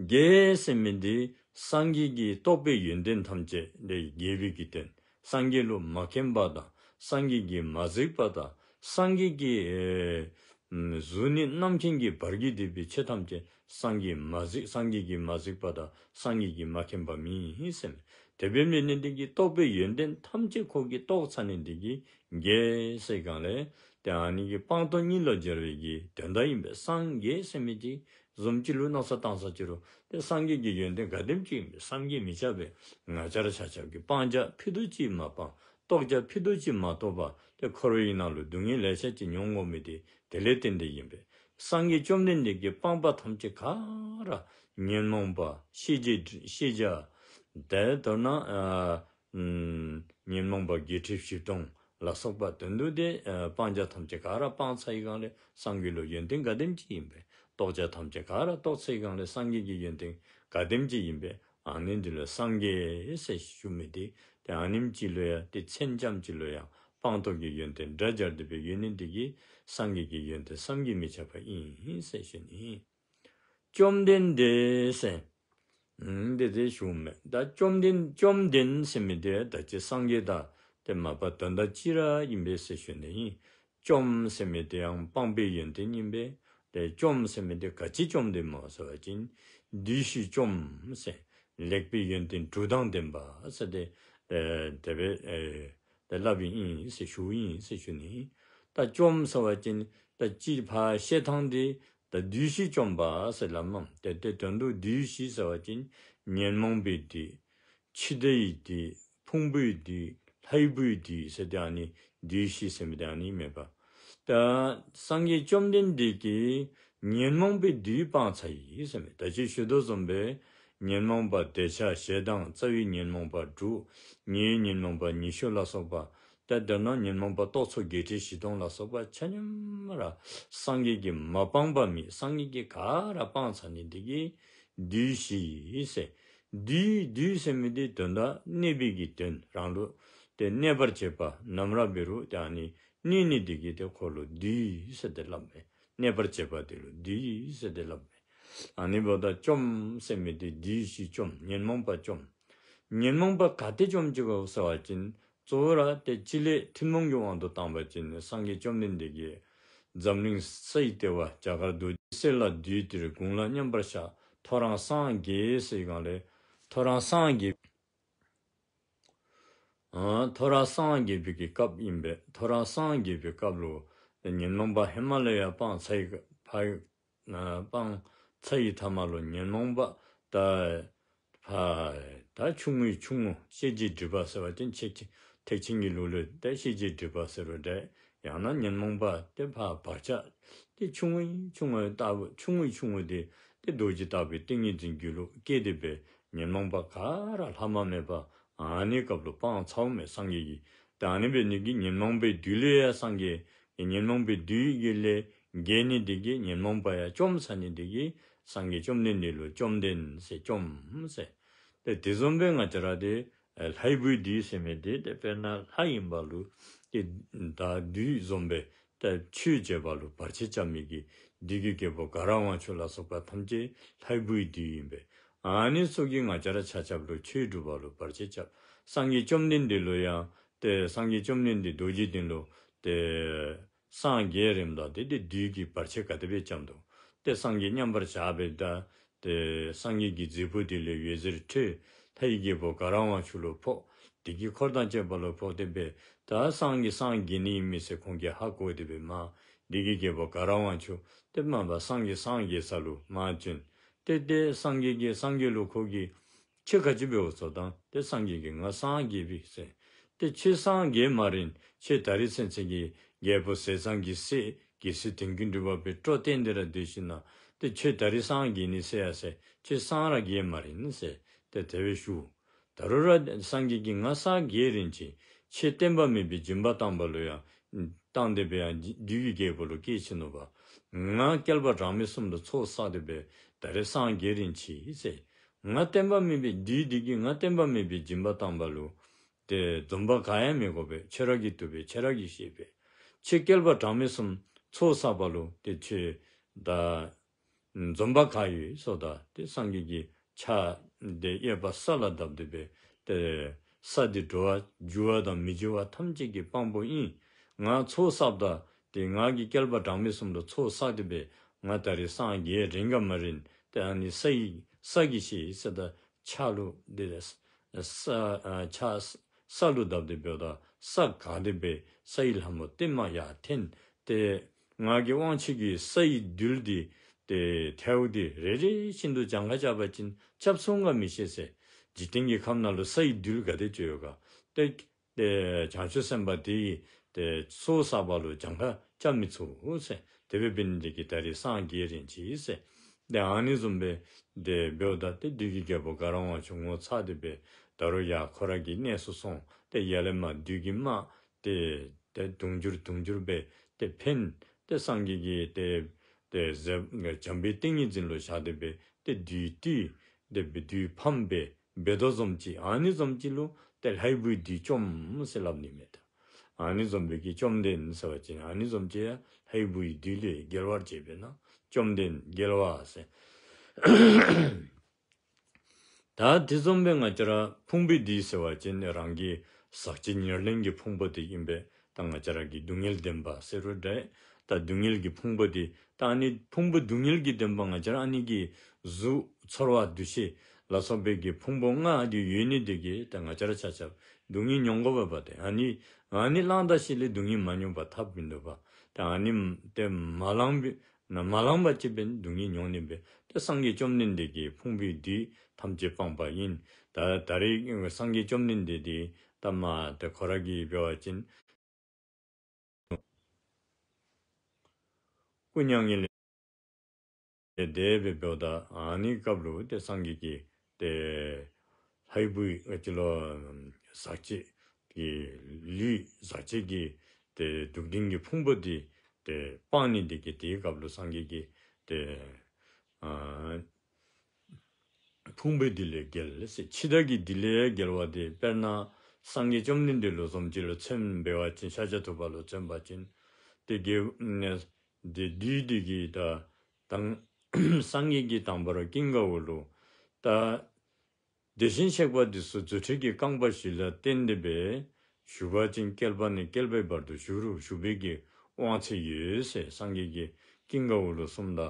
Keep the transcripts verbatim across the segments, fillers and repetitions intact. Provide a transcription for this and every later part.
རྒྱལ་ཟེར་མི་འདི་སངས་རྒྱས་ཀྱི་རྟོགས་པའི་ཡོན་ཏན་ཐམས་ཅད་དེ་རྒྱས་པའི་གི་དོན། སངས་རྒྱས་ལུ་མ་མཁྱེན་པ་དང་སངས་རྒྱས་ཀྱིས་མ་གཟིགས་པ་དང་སངས་རྒྱས་ཀྱིས་ཨེ་གཟུགས་ནས་རྣམ་མཁྱེན་གྱི་བར་གྱི་སྡིག་པའི་ཆོས་ཐམས་ཅད་སངས་རྒྱས་མ་གཟིགས། སངས་རྒྱས་ཀྱིས་མ་གཟིགས་པ་དང་སངས་རྒྱས་ཀྱིས་མ་མཁྱེན་པ་མེད་ཟེར། དེ་འབད་མི་ནི་འདི་གིས་རྟོགས་པའི་ཡོན་ཏན་ཐམས་ཅད་ཁོ་གིས་རྟོགས་ཚར་ནི་འདི་གིས་རྒྱལ་ཟེར་གང་ལས། ཏེ་ཨ་ནི་གི་སྤངས་རྟོགས་གཉིས་ལ་སྦྱར་བའི་གི་དོན་དག་ཨིན་པས། སངས་རྒྱས་ཟེར་མི་འདི་བཟུམ་ཅིག་ལུ་མནོ་བསམ་བཏང་ས་ཅིག་རུང་ཏེ་སངས་རྒྱས་ཀྱི་ཡོན་ཏན་ག་དེམ་ཅིག་ཨིན་པས། བསམ་གྱིས་མི་ཁྱབ་པས། ང་བཅས་ར་ཆ་ཁྱབ་ཀྱིས་སྤང་བྱ་ཕུད་རྡོག་ཅིག་མ་སྤངས། རྟོགས་བྱ་ཕུད་རྡོག་ཅིག་མ་རྟོགས་པར་ཏེ་འཁོར་བའི་ནང་ལུ་སྡུག་བསྔལ་ལེ་ཤ་ཅིག་མྱོང་དགོ་མི་འདི་དེ་ལས་བརྟེན་ཏེ་ཨིན་པས། སངས་རྒྱས་བཅོམ་ལྡན་འདས་ཀྱིས་སྤངས་པ་ཐམས་ཅད་ག་ར་ཉོན་མོངས་པ་ཤེས་བྱའི་ཤེས་བྱ་དེ་ལྟར་ན་ཨ་ཨུམ་ཉོན་མོངས་པ་བརྒྱད་ཁྲི་བཞི་སྟོང་ལ་སོགས་པ་དོན་དུ་དེ་ཨ་སྤང་བྱ་ཐམས་ཅད་ག་ར་སྤངས་ཚར་བའི་སྒང་ལས་སངས་རྒྱས་ལུ་ཡོན་ཏན་ག་དེམ་ཅིག་ཨིན་པས། རྟོགས་བྱ་ཐམས་ཅད་ག་ར་རྟོགས་ཚར་བའི་སྒང་ལས་སངས་རྒྱས་ཀྱི་ཡོན་ཏན་ག་དེམ་ཅིག་ཨིན་པས། ཨ་ནི་འདི་ལུ་སངས་རྒྱས་ཟེར་ཞུ་མི་འདི་ཏེ་ཨ་ནེམ་ཅིག་ལུ་ཡང་ཏེ་མཚན་ཙམ་ཅིག་ལུ་ཡང་སྤངས་རྟོགས་ཀྱི་ཡོན་ཏན་སྒྲ་སྦྱར་ཏེ་འབད་ཡོད་ནི་འདི་གིས་སངས་རྒྱས་ཀྱི་ཡོན་ཏན་བསམ་གྱིས་མི་ཁྱབ་པ་ཨིན་ཟེར་ཞུ་ནི། བཅོམ་ལྡན་འདས་ཟེར་ཨུམ་དེ་དེ་ཞུ་མས། ད་བཅོམ་ལྡན་བཅོམ་ལྡན་ཟེར་མི་འདི་ད་ཅི་སངས་རྒྱས་དང་ཏེ་མ་པ་དོན་དག་གཅིག་ར་ཨིན་པས་ཟེར་ཞུ་ནི་ཨིན། བཅོམ་ཟེར་མི་འདི་ཡང་སྤངས་པའི་ཡོན་ཏན་ཨིན་པས། ཏེ་བཅོམ་ཟེར་མི་འདི་ག་ཅི་བཅོམ་སྟེ་སྨོ་ཟེར་བ་ཅིན་བདུད་བཞི་བཅོམ་ཟེར་ལེགས་པའི་ཡོན་ཏན་དྲུག་དང་ལྡན་པ་ཟེར་ཏེ་ཨེ་དེ་སྦེ་ཨེ་ཏེ་སླབ་ཨིན་ཟེར་ཞུ་ཨིན་ཟེར་ཞུ་ནི། ད་བཅོམ་ཟེར་བ་ཅིན་ད་ཅི་ཕར་བཤད་ཐངས་འདི་ད་བདུད་བཞི་བཅོམ་པ་ཟེར་སླབ་མས། ཏེ་ཏེ་དོན་དུ་བདུད་བཞི་ཟེར་བ་ཅིན་ཉོན་མོངས་པའི་བདུད། འཆི་བདག་གི་བདུད། ཕུང་པོའི་བདུད། ལྷའི་བུའི་བདུད་ཟེར་ཏེ་ཨ་ནི་བདུད་བཞི་ཟེར་མི་འདི་ཨ་ནི་མེན་པ། ད་སངས་རྒྱས་བཅོམ་ལྡན་འདས་ཀྱིས་ཉོན་མོངས་པའི་བདུད་སྤངས་ཚར་ཡི་ཟེར་མི། ད་ཅི་ཞུ་དོ་བཟུམ་སྦེ་ཉོན་མོངས་པ་འདོད་ཆགས་ཞེ་སྡང་རྩ་བའི་ཉོན་མོངས་པ་དྲུག། ཉེ་བའི་ཉོན་མོངས་པ་ཉི་ཤུ་ལ་སོགས་པ། ད་དེ་ནང་ཉོན་མོངས་པ་རྟོག་ཚོགས་བརྒྱད་ཁྲི་བཞི་སྟོང་ལ་སོགས་པ་ཆ་མཉམ་ར་སངས་རྒྱས་ཀྱིས་མ་སྤངས་པ་མེད། སངས་རྒྱས་ཀྱིས་ག་ར་སྤངས་ཚར་ནི་འདི་གིས་བདུད་བཞི་ཟེར། བདུད་བདུད་ཟེར་མི་འདི་དོན་དག་གནོད་པའི་གི་དོན་རང་ལུ་ཏེ་གནོད་པར་བྱེད་པ་ནམ་ར་འབད་རུང་ཏེ་ཨ་ནི་གནོད་ནི་འདི་གིས་ཏེ་ཁོ་ལུ་བདུད་ཟེར་ཏེ་སླབ་མས། གནོད་པར་བྱེད་པ་འདི་ལུ་བདུད་ཟེར་ཏེ་སླབ་མས། ཨ་ནི་འབདཝ་ད་བཅོམ་ཟེར་མི་འདི་བདུད་བཞི་བཅོམ། ཉོན་མོངས་པ་བཅོམ། ཉོན་མོངས་པ་ག་ཏེ་བཅོམ་ཅི་གོ་ཟེར་བ་ཅིན་གཙོ་བོ་ར་ཏེ་ཅི་ལས་ཐུན་མོང་གི་དབང་དུ་བཏང་བ་ཅིན་སངས་རྒྱས་བཅོམ་ལྡན་འདས་ཀྱིས་འཛམ་གླིང་ས་ཡི་ལྟེ་བ་རྒྱ་གར་རྡོ་རྗེ་གསེར་ལ་བདུད་འདིར་དགུང་ལ་མཉམ་པར་བཞག། ཐོ་རངས་སངས་རྒྱས་ཟེར་སྒང་ལས་ཐོ་རངས་སངས་རྒྱས་ཨ་ཐོ་རངས་སངས་རྒྱས་པའི་གི་སྐབས་ཨིན་པས། ཐོ་རངས་སངས་རྒྱས་པའི་སྐབས་ལུ་ཉོན་མོངས་པ་ཧེ་མ་ལས་ཡང་སྤངས་ཚར་ཡི། ཕ་ཨ་སྤངས་ཚར་ཡི་ཐ་མ་ལུ་ཉོན་མོངས་པ་ད་ཕ་ད་ཆུང་ངུའི་ཆུང་ངུ་ཤེས་བྱའི་སྒྲིབ་པ་ཟེར་བ་ཅིན་ཆེ་ཆེ་ཐེག་ཆེན་གྱི་ལུགས་ལུ་ད་ཤེས་བྱའི་སྒྲིབ་པ་ཟེར་རུང་འདྲ། ཡང་ན་ཉོན་མོངས་པ་ཏེ་ཕ་བག་ཆགས་ཏེ་ཆུང་ངུའི་ཆུང་ངུ་ལྟ་བུ་ཆུང་ངུའི་ཆུང་ངུ་དེ་ཏེ་རྡོ་རྗེ་ལྟ་བུའི་ཏིང་ངེ་འཛིན་རྒྱུད་ལུ་སྐྱེས་ཏེ་འབད་ཉོན་མོངས་པ་ག་ར་ལྷག་མ་མེད་པ་ཨ་ནི་སྐབས་ལུ་སྤངས་ཚརཝ་མས་སངས་རྒྱས་ཀྱིས། ད་ཨ་ནི་འབད་ནི་གིས་ཉོན་མོངས་པའི་བདུད་ལས་ཡང་སངས་རྒྱས། ཉོན་མོངས་པའི་བདུད་ཀྱི་ལས་རྒྱལ་ནི་འདི་གིས་ཉོན་མོངས་པ་ཡང་བཅོམ་ཚར་ནི་འདི་གིས་སངས་རྒྱས་བཅོམ་ལྡན་འདས་ལུ་བཅོམ་ལྡན་ཟེར་བཅོམ་ཟེར། ཏེ་དེ་བཟུམ་སྦེ་ང་བཅས་ར་ཏེ་ལྷའི་བུའི་བདུད་ཟེར་མི་འདི་ཏེ་དཔེར་ན་ལྷ་ཨིན་པ་ལུ་ཏེ་ད་བདུད་བཟུམ་སྦེ་ཏེ་ཆོས་བྱེད་པ་ལུ་བར་ཆད་རྐྱབ་མི་གི་བདུད་ཀྱི་རྒྱལ་པོ་དགའ་རབ་དབང་ཕྱུག་ལ་སོགས་པ་ཐམས་ཅད་ལྷའི་བུའི་བདུད་ཨིན་པས། ཨ་ནི་ཚུ་གིས་ང་བཅས་ར་ཆ་ཁྱབ་ལུ་ཆོས་སྒྲུབ་པ་ལུ་བར་ཆད་རྐྱབ། སངས་རྒྱས་བཅོམ་ལྡན་འདས་ལུ་ཡང་ཏེ་སངས་རྒྱས་བཅོམ་ལྡན་འདས་རྡོ་རྗེ་གདན་ལུ་ཏེ་སངས་རྒྱས་རནམ་ད་ཏེ་ཏེ་བདུད་ཀྱིས་བར་ཆད་ག་དེ་སྦེ་རྐྱབ་དོ། ཏེ་སངས་རྒྱས་མཉམ་པར་བཞག་པའི་ད་ཏེ་སངས་རྒྱས་ཀྱི་རྫིག་པོ་དེ་ལས་འོད་ཟེར་འཕྲོས། ལྷའི་རྒྱལ་པོ་དགའ་རབ་དབང་ཕྱུག་ལུ་ཕོག། བདུད་ཀྱི་འཁོར་དང་བཅས་པ་ལུ་ཕོག་སྟེ་འབད་ད་སངས་རྒྱས་སངས་རྒྱས་ནི་ཨིན་མས་ཟེར་ཁོང་གིས་ཧ་གོ་སྟེ་འབད་མ་བདུད་ཀྱི་རྒྱལ་པོ་དགའ་རབ་དབང་ཕྱུག་ཏེ་མ་པ་སངས་རྒྱས་སངས་རྒྱས་ས་ལུ་མ་བྱོན། ཏེ་ཏེ་སངས་རྒྱས་ཀྱིས་སངས་རྒྱས་ལུ་ཁོ་གིས་ཁྱོད་ག་ཅི་འབདཝ་ཟེརཝ་ད་ཏེ་སངས་རྒྱས་ཀྱིས་ང་སངས་རྒྱས་པས་ཟེར། ཏེ་ཁྱོད་སངས་རྒྱས་མ་རན། ཁྱོད་ད་རིས་ཚུན་ཚོད་ཀྱི་རྒྱལ་པོ་ཟས་གཙང་གི་སྲས་རྒྱལ་སྲས་དོན་ཀུན་གྲུབ་པ་སྦེ་སྤྲོ་བསྟན་ཏེ་ར་སྡོད་ཞིནམ་ལས་ཏེ་ཁྱོད་ད་རིས་སངས་རྒྱས་ནི་ཟེར་ཡ་ཟེར། ཁྱོད་སངས་ར་རྒྱས་མ་རན་ཟེར། ཏེ་དེ་སྦེ་ཞུ། ད་རུང་ར་སངས་རྒྱས་ཀྱིས་ང་སངས་རྒྱས་རན་ཅི། ཁྱོད་བསྟན་པ་མེད་པའི་སྦྱིན་པ་བཏང་པ་ལུ་ཡང་བཏང་སྟེ་འབད་ཡང་བདུད་ཀྱི་རྒྱལ་པོ་ལུ་སྐྱེས་ཕྱིན་ནུག་པ། ང་བསྐལ་པ་གྲངས་མེད་གསུམ་དུ་ཚོགས་བསགས་ཏེ་འབད་ད་རིས་སངས་རྒྱས་རན་ཅི་ཟེར། ང་བསྟན་པ་མེད་པའི་བདུད་འདི་གིས་ང་བསྟན་པ་མེད་པའི་སྦྱིན་པ་བཏང་པ་ལུ་ཏེ་འཛོམས་པ་ག་ཡང་མི་དགོ་པས། ཁྱོད་ར་གིས་བཏུབ་པས། ཁྱོད་ར་གིས་ཤེས་པས། ཁྱོད་བསྐལ་པ་གྲངས་མེད་གསུམ་ཚོགས་བསགས་པ་ལུ་ཏེ་ཁྱོད་ད་ འཛོམས་པ་ག་ཡོད་ཟེརཝ་ད་ཏེ་སངས་རྒྱས་ཀྱི་ཕྱག་འདི་གཡས་པ་ས་ལ་བརྡབས་ཏེ་སྦེ་ཏེ་ས་འདི་འགྲོ་བ་འགྱུར་བ་དང་མི་འགྱུར་བ་ཐམས་ཅད་ཀྱི་དཔང་པོ་ཨིན། ང་ཚོགས་བསགཔ་ད་ཏེ་ང་གིས་བསྐལ་པ་གྲངས་མེད་གསུམ་ལུ་ཚོགས་བསགས་ཏེ་སྦེ་ང་ད་རིས་སངས་རྒྱས་རན་ག་མ་རན་ཏེ་ཨ་ནི་ས་ཡི་ས་གིས་ཤེས་ཟེརཝ་ད་ཕྱག་ལུ་འདི་ས་ཨ་ཕྱག་ས་ལུ་བརྡབས་ཏེ་འབདཝ་ད་ས་ག་སྟེ་སྦེ་ས་ཡི་ལྷ་མོ་བརྟན་མ་ཡར་འཐོན་ཏེ་ང་གི་དབང་ཕྱུག་གི་ས་ཡི་རྡུལ་འདི་ཏེ་ཐལཝ་འདི་རེ་རེ་བཞིན་དུ་གྱངས་ཁ་རྐྱབ་པ་ཅིན་རྐྱབ་ཚུགས་ག་མི་ཤེས་ཟེར། འཇིག་རྟེན་གྱི་ཁམས་ནང་ལུ་ས་ཡི་རྡུལ་ག་དེ་ཅིག་ཡོད་ག། ཏེ་ཏེ་བྱང་ཆུབ་སེམས་དཔའ་དེ་གིས་ཏེ་ཚོགས་བསགས་པ་ལུ་གྱངས་ཁ་རྐྱབ་མི་ཚུགས་ཟེར། དེ་སྦེ་འབད་ནི་འདི་གིས་ད་རིས་སངས་རྒྱས་རན་ཅི་ཟེར། ཏེ་ཨ་ནི་བཟུམ་སྦེ་ཏེ་འབདཝ་ད་ཏེ་བདུད་ཀྱི་རྒྱལ་པོ་དགའ་རབ་དབང་ཕྱུག་ངོ་ཚ་སྟེ་སྦེ་ད་རུང་ཡར་ཁོ་ར་གི་གནས་སུ་སོང་། ཏེ་ཡར་ལས་མར་བདུད་ཀྱི་དམག་ཏེ་ཏེ་དུང་ཕྱུར་དུང་ཕྱུར་སྦེ་ཏེ་འཕེན། ཏེ་སངས་རྒྱས་ཀྱིས་ཏེ་ཏེ་ཟབ་འཇམ་པའི་ཏིང་ངེ་འཛིན་ལུ་བཞག་སྟེ་སྦེ་ཏེ་བདུད་བཏུལ། ཏེ་བདུད་ཕམ་སྦེ་འབད་དོ་བཟུམ་ཅིག་ཨ་ནི་བཟུམ་ཅིག་ལུ་ཏེ་ལྷའི་བུའི་བདུད་བཅོམ་ཟེར་སླབ་ནི་མས་ད། ཨ་ནི་བཟུམ་སྦེ་གི་བཅོམ་ལྡན་ཟེར་བ་ཅིན་ཨ་ནི་བཟུམ་ཅིག་ཡང་ལྷའི་བུའི་བདུད་ལས་རྒྱལ་བར་བྱེད་པས་ན་བཅོམ་ལྡན་རྒྱལ་བ་ཟེར། ད་དེ་བཟུམ་སྦེ་ང་བཅས་ར་ཕུང་པོའི་བདུད་ཟེར་བ་ཅིན་རང་གི་ཟག་བཅས་ཉེར་ལེན་གྱི་ཕུང་པོ་དེ་ཨིན་པས། ད་ང་བཅས་ར་གི་སྡུག་བསྔལ་བདེན་པ་ཟེར་རུང་འདྲ། ད་སྡུག་བསྔལ་གྱི་ཕུང་པོ་དེ་ད་ཨ་ནི་ཕུང་པོ་སྡུག་བསྔལ་གྱི་བདེན་པ་ང་བཅས་ར་ཨ་ནི་གི་གཟུགས་ཚོར་བ་འདུ་ཤེས་ལ་སོགས་པའི་གི་ཕུང་པོ་ལྔ་དེ་ཡོད་ནི་དེ་གིས་ད་ང་བཅས་ར་ཆ་ཁྱབ་སྡུག་བསྔལ་མྱོང་དགོ་པས་པ། ཏེ་ཨ་ནི་ཨ་ནི་བླངས་ད་ཤུལ་ལས་སྡུག་བསྔལ་མ་མྱོང་པར་ཐབས་མིན་འདུག་པ། ད་ཨ་ནི་ཏེ་མ་བླངས་པའི་ན་མ་བླངས་པ་ཅིན་སྡུག་བསྔལ་མྱོང་ནི་མས། ཏེ་སངས་རྒྱས་བཅོམ་ལྡན་འདས་ཀྱིས་ཕུང་པོའི་བདུད་ཐམས་ཅད་སྤངས་པ་ཡིན། ད་ད་རེས་སངས་རྒྱས་བཅོམ་ལྡན་འདས་དེ་ད་མ་ཏེ་ཁོ་ར་གིས་འབད་བ་ཅིན་སྐུ་མྱ་ངན་ལས་འདས་པའི་འབདཝ་ད་ཨ་ནི་སྐབས་ལུ་ཏེ་སངས་རྒྱས་ཀྱིས་ཏེ་ལྷའི་བུའི་ཨ་ཅི་ལོ་ཟག་བཅས་ཀྱི་ལུས་ཟག་བཅས་ཀྱི་ཏེ་སྡུག་བདེན་གྱི་ཕུང་པོ་དེ་ཏེ་སྤང་ནི་དེ་གིས་དེའི་སྐབས་ལུ་སངས་རྒྱས་ཀྱིས་ཏེ་ཨ་ཕུང་པོའི་བདུད་ལས་རྒྱལ་ཟེར། འཆི་བདག་གི་བདུད་ལས་རྒྱལ་བ་དེ་དཔེར་ན་སངས་རྒྱས་བཅོམ་ལྡན་འདས་ལུ་བཟུམ་ཅིག་ལུ་མཚོན་འབད་བ་ཅིན་ཤཱཀྱ་ཐུབ་པ་ལུ་མཚོན་པ་ཅིན་ཏེ་རྒྱལ་ཏེ་བདུད་དེ་གིས་ད་དང་སངས་རྒྱས་ཀྱིས་དང་པ་ར་ཀུན་དགའ་བོ་ལུ་ད་དེ་བཞིན་གཤེགས་པ་འདི་ཚུ་རྫུ་འཕྲུལ་གྱི་རྐང་པ་བཞི་ལ་བརྟེན་ཏེ་སྦེ་བཞུགས་པ་ཅིན་བསྐལ་པ་ནས་བསྐལ་པའི་བར་དུ་བཞུགས་རུང་བཞུགས་པའི་གི་དབང་ཚད་ཡོད་ཟེར་སངས་རྒྱས་ཀྱིས་ཀུན་དགའ་བོ་ལུ་གསུངམ་ད་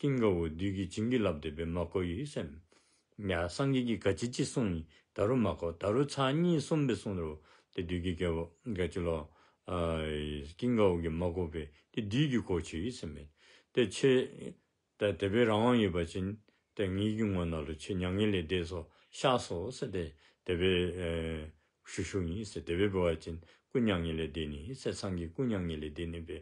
ཀུན་དགའ་བོ་བདུད་ཀྱིས་བྱིན་གྱིས་བརླབས་ཏེ་སྦེ་མ་གོ་ཡི་ཟེར། ཡ་སངས་རྒྱས་ཀྱིས་ག་ཅི་ཅིག་གསུངས་ཡི་ད་རུང་མ་གོ། ད་རུང་ཚར་གཉིས་གསུམ་སྦེ་གསུངས་རུང་ཏེ་བདུད་ཀྱི་རྒྱལ་པོ་ག་ཅི་ལོ་ཨ་ཀུན་དགའ་བོ་གིས་མ་གོ་བས། ཏེ་བདུད་ཀྱིས་གོ་ཆི་ཡི་ཟེར་མས། ཏེ་ཁྱོད་ད་དེ་སྦེ་རང་དབང་ཡོད་པ་ཅིན་ཏེ་ངེའི་གི་ངོ་ནང་ལུ་ཁྱོད་མྱ་ངན་ལས་འདས་སོ་གཤགས་སོ་ཟེར་ཏེ་དེ་སྦེ་ཨེ་ཞུ་ཞུཝ་ཨིན་ཟེར། དེ་སྦེ་འབད་བ་ཅིན་སྐུ་མྱ་ངན་ལས་འདས་ནི་ཟེར། སངས་རྒྱས་སྐུ་མྱ་ངན་ལས་འདས་ནི་སྦེ་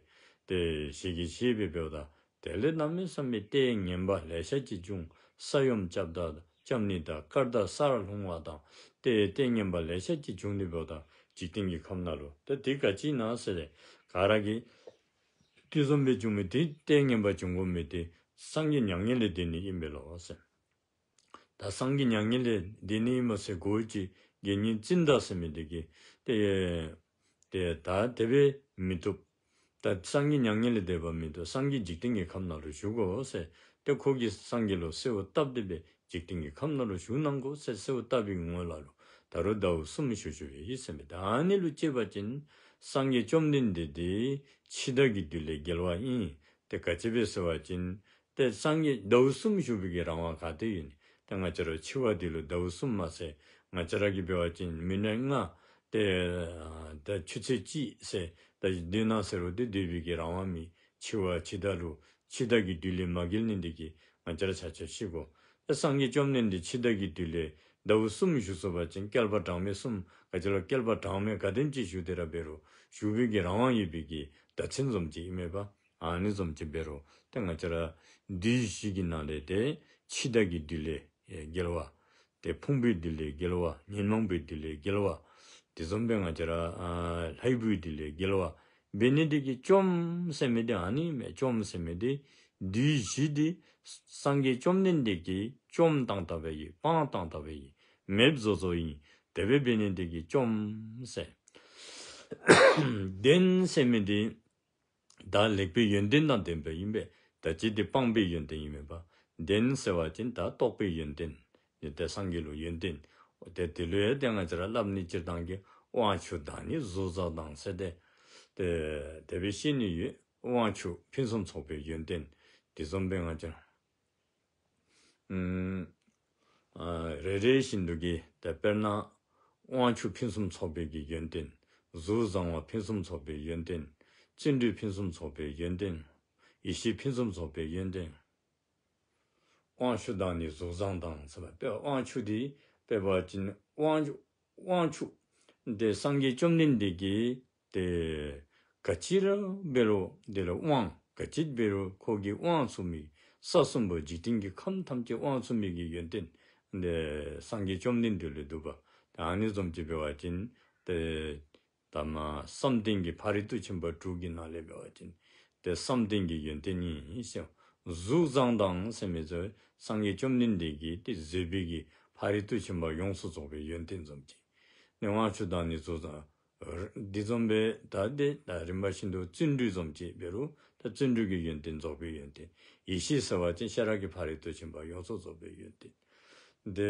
ཏེ་ཞལ་གྱིས་བཞེས་སྦེ་འབདཝ་ད་དེ་ལས་གནམ་མེད་ས་མེད་ལྟས་ངན་པ་ལེ་ཤ་ཅིག་བྱུང་། ས་ཡོམ་རྐྱབ་ད་རྐྱབ་ནི་དང་སྐར་མདའ་སར་ལྷུང་བ་དང་ཏེ་ལྟས་ངན་པ་ལེ་ཤ་ཅིག་བྱུང་སྟེ་འབདཝ་ད་འཇིག་རྟེན་གྱི་ཁམས་ནང་ལུ་ཏེ་དེ་ག་ཅི་ཨིན་ན་ཟེར་ཏེ་ག་ར་གིས་དེ་བཟུམ་སྦེ་བྱུང་མི་དེ་ལྟས་ངན་པ་བྱུང་དགོ་མི་དེ་སངས་རྒྱས་མྱ་ངན་ལས་འདས་ནི་ཨིན་པས་ལོ་ཟེར། ད་སངས་རྒྱས་མྱ་ངན་ལས་འདས་ནི་ཨིན་མས་ཟེར་གོ་ཅི། དགེ་བསྙེན་ཙིནྟ་ཟེར་མི་དེ་གིས་ཏེ་ཏེ་ད་དེ་སྦེ་མི་བཏུབ། ད་སངས་རྒྱས་མྱ་ངན་ལས་འདས་པ་མི་བཏུབ། སངས་རྒྱས་འཇིག་རྟེན་གྱི་ཁམས་ནང་ལུ་བཞུགས་དགོ་ཟེར། ཏེ་ཁོ་གིས་སངས་རྒྱས་ལུ་གསོལཝ་བཏབ་སྟེ་སྦེ་འཇིག་རྟེན་གྱི་ཁམས་ནང་ལུ་བཞུགས་གནང་དགོ་ཟེར་གསོལཝ་བཏབ་པའི་ངོ་ལ་ལུ་ད་རུང་ཟླཝ་གསུམ་བཞུགས་བཞུགསཔ་ཨིན་ཟེར་མས། ད་ཨ་ནི་ལུ་དཔྱད་པ་ཅིན་སངས་རྒྱས་བཅོམ་ལྡན་འདས་དེ་འཆི་བདག་གི་བདུད་ལས་རྒྱལ་བ་ཨིན། ཏེ་ག་ཅི་སྦེ་ཟེར་བ་ཅིན་ཏེ་སངས་རྒྱས་ཟླཝ་གསུམ་བཞུགས་པའི་གི་རང་དབང་ག་ཏེ་ཡོད་ནི། ཏེ་ང་བཅས་ར་འཆི་བ་འདི་ལུ་ཟླཝ་གསུམ་མ་ཟད་ང་བཅས་ར་གིས་འབད་བ་ཅིན་མི་ནག་ལྔ་ཏེ་ད་ཆུ་ཚོད་གཅིག་ཟེར་ད་སྡོད་གནང་ཟེར་རུང་ཏེ་སྡོད་པའི་གི་རང་དབང་མེད། འཆི་བ་འཆི་བདག་ལུ་འཆི་བདག་གི་བདུད་ལས་མ་རྒྱལ་ནི་འདི་གིས་ང་བཅས་ར་ཆ་ཁྱབ་ཤི་དགོ། ཏེ་སངས་རྒྱས་བཅོམ་ལྡན་འདས་འཆི་བདག་གི་བདུད་ལས་ཟླཝ་གསུམ་བཞུགས་སོ་བ་ཅིན་བསྐལ་པ་གྲངས་མེད་གསུམ་ག་ཅི་ལོ་བསྐལ་པ་གྲངས་མེད་ག་དེམ་ཅིག་བཞུགས་ཏེ་ར་འབད་རུང་བཞུགས་པའི་གི་རང་དབང་ཡོད་པའི་གི་བརྡ་མཚོན་བཟུམ་ཅིག་ཨིན་མས་པ། ཨ་ནི་བཟུམ་ཅིག་འབད་རུང་ཏེ་ང་བཅས་ར་བདུད་བཞི་གི་ནང་ལས་ཏེ་འཆི་བདག་གི་བདུད་ལས་རྒྱལ་བ། ཏེ་ཕུང་པོའི་བདུད་ལས་རྒྱལ་བ། ཉོན་མོངས་པའི་བདུད་ལས་རྒྱལ་བ། དེ་བཟུམ་སྦེ་ང་བཅས་ར་ཨ་ལྷའི་བུའི་བདུད་ལས་རྒྱལ་བ། འབད་ནི་དེ་གིས་བཅོམ་ཟེར་མི་དེ་ཨ་ནི་མས། བཅོམ་ཟེར་མི་དེ་བདུད་བཞི་དེ་སངས་རྒྱས་བཅོམ་ལྡན་འདས་ཀྱིས་བཅོམ་བཏང་བཏངམ་ཨིན། སྤང་བཏང་བཏངམ་ཨིན། མེདཔ་བཟོ་བཟོཝ་ཨིན། དེ་སྦེ་འབད་ནི་དེ་གིས་བཅོམ་ཟེར། བདེན་ཟེར་མི་དེ་ད་ལེགས་པའི་ཡོན་ཏན་དང་ལྡན་པ་ཨིན་པས། ད་ཅི་དེ་སྤངས་པའི་ཡོན་ཏན་ཨིན་མས་པ། ལྡན་ཟེར་བ་ཅིན་ད་རྟོགས་པའི་ཡོན་ཏན། ཏེ་སངས་རྒྱས་ལུ་ཡོན་ཏན། ཏེ་དེ་ལུ་ཡང་ཏེ་ང་བཅས་ར་སླབ་ནི་སྤྱིར་བཏང་གི་དབང་ཕྱུག་དང་ནི་གཟུགས་བཟང་དང་ཟེར་ཏེ། ཏེ་དེ་སྦེ་བཤད་ནི་ཡོད། དབང་ཕྱུག་ཕུན་སུམ་ཚོགས་པའི་ཡོན་ཏན། དེ་བཟུམ་སྦེ་ང་བཅས་ཨམ་ཨ་རེ་རེ་བཞིན་དུ་གི་ཏེ་དཔེར་ན་དབང་ཕྱུག་ཕུན་སུམ་ཚོགས་པའི་གི་ཡོན་ཏན། གཟུགས་བཟང་བ་ཕུན་སུམ་ཚོགས་པའི་ཡོན་ཏན། བརྩོན་འགྲུས་ཕུན་སུམ་ཚོགས་པའི་ཡོན་ཏན། ཡེ་ཤེས་ཕུན་སུམ་ཚོགས་པའི་ཡོན་ཏན། དབང་ཕྱུག་དང་ནི་གཟུགས་བཟང་དང་ཟེར་བ། དཔེ་དབང་ཕྱུག་འདི་དཔེ་འབད་བ་ཅིན་དབང་ཕྱུག་དབང་ཕྱུག་ཏེ་སངས་རྒྱས་བཅོམ་ལྡན་འདས་ཀྱིས་ཏེ་ག་ཅི་ར་འབད་རུང་དེ་ལུ་དབང་ག་ཅི་འབད་རུང་ཁོ་གིས་དབང་ཚུགས་མི་ས་གསུམ་པོ་འཇིག་རྟེན་གྱི་ཁམས་ཐམས་ཅད་དབང་ཚུགས་མི་གི་ཡོན་ཏན་ཏེ་སངས་རྒྱས་བཅོམ་ལྡན་འདས་ལུ་འདུག་པ། ད་ཨ་ནི་བཟུམ་ཅིག་འབད་བ་ཅིན་ཏེ་ད་མ་བསམ་གཏན་གྱི་ཕ་རོལ་ཏུ་ཕྱིན་པ་དྲུག་གི་ནང་ལས་འབད་བ་ཅིན་ཏེ་བསམ་གཏན་གྱི་ཡོན་ཏན་ཨིན་ཟེར། གཟུགས་བཟང་དང་ཟེར་མི་ཚུ་སངས་རྒྱས་བཅོམ་ལྡན་འདས་ཀྱིས་ཏེ་བཟོད་པའི་གི་ཕ་རོལ་ཏུ་ཕྱིན་པ་ཡོངས་སུ་རྫོགས་པའི་ཡོན་ཏན་བཟུམ་ཅིག། ནི་དབང་ཕྱུག་དང་ནི་གཟུགས་བཟང་། འདི་བཟུམ་སྦེ་ད་ཏེ་ད་རིམ་པ་བཞིན་དུ་བརྩོན་འགྲུས་བཟུམ་ཅིག་འབད་རུང་ད་བརྩོན་འགྲུས་ཀྱི་ཡོན་ཏན་རྫོགས་པའི་ཡོན་ཏན། ཡེ་ཤེས་ཟེར་བ་ཅིན་ཤེས་རབ་ཀྱི་ཕ་རོལ་ཏུ་ཕྱིན་པ་ཡོངས་སུ་རྫོགས་པའི་ཡོན་ཏན། ཏེ་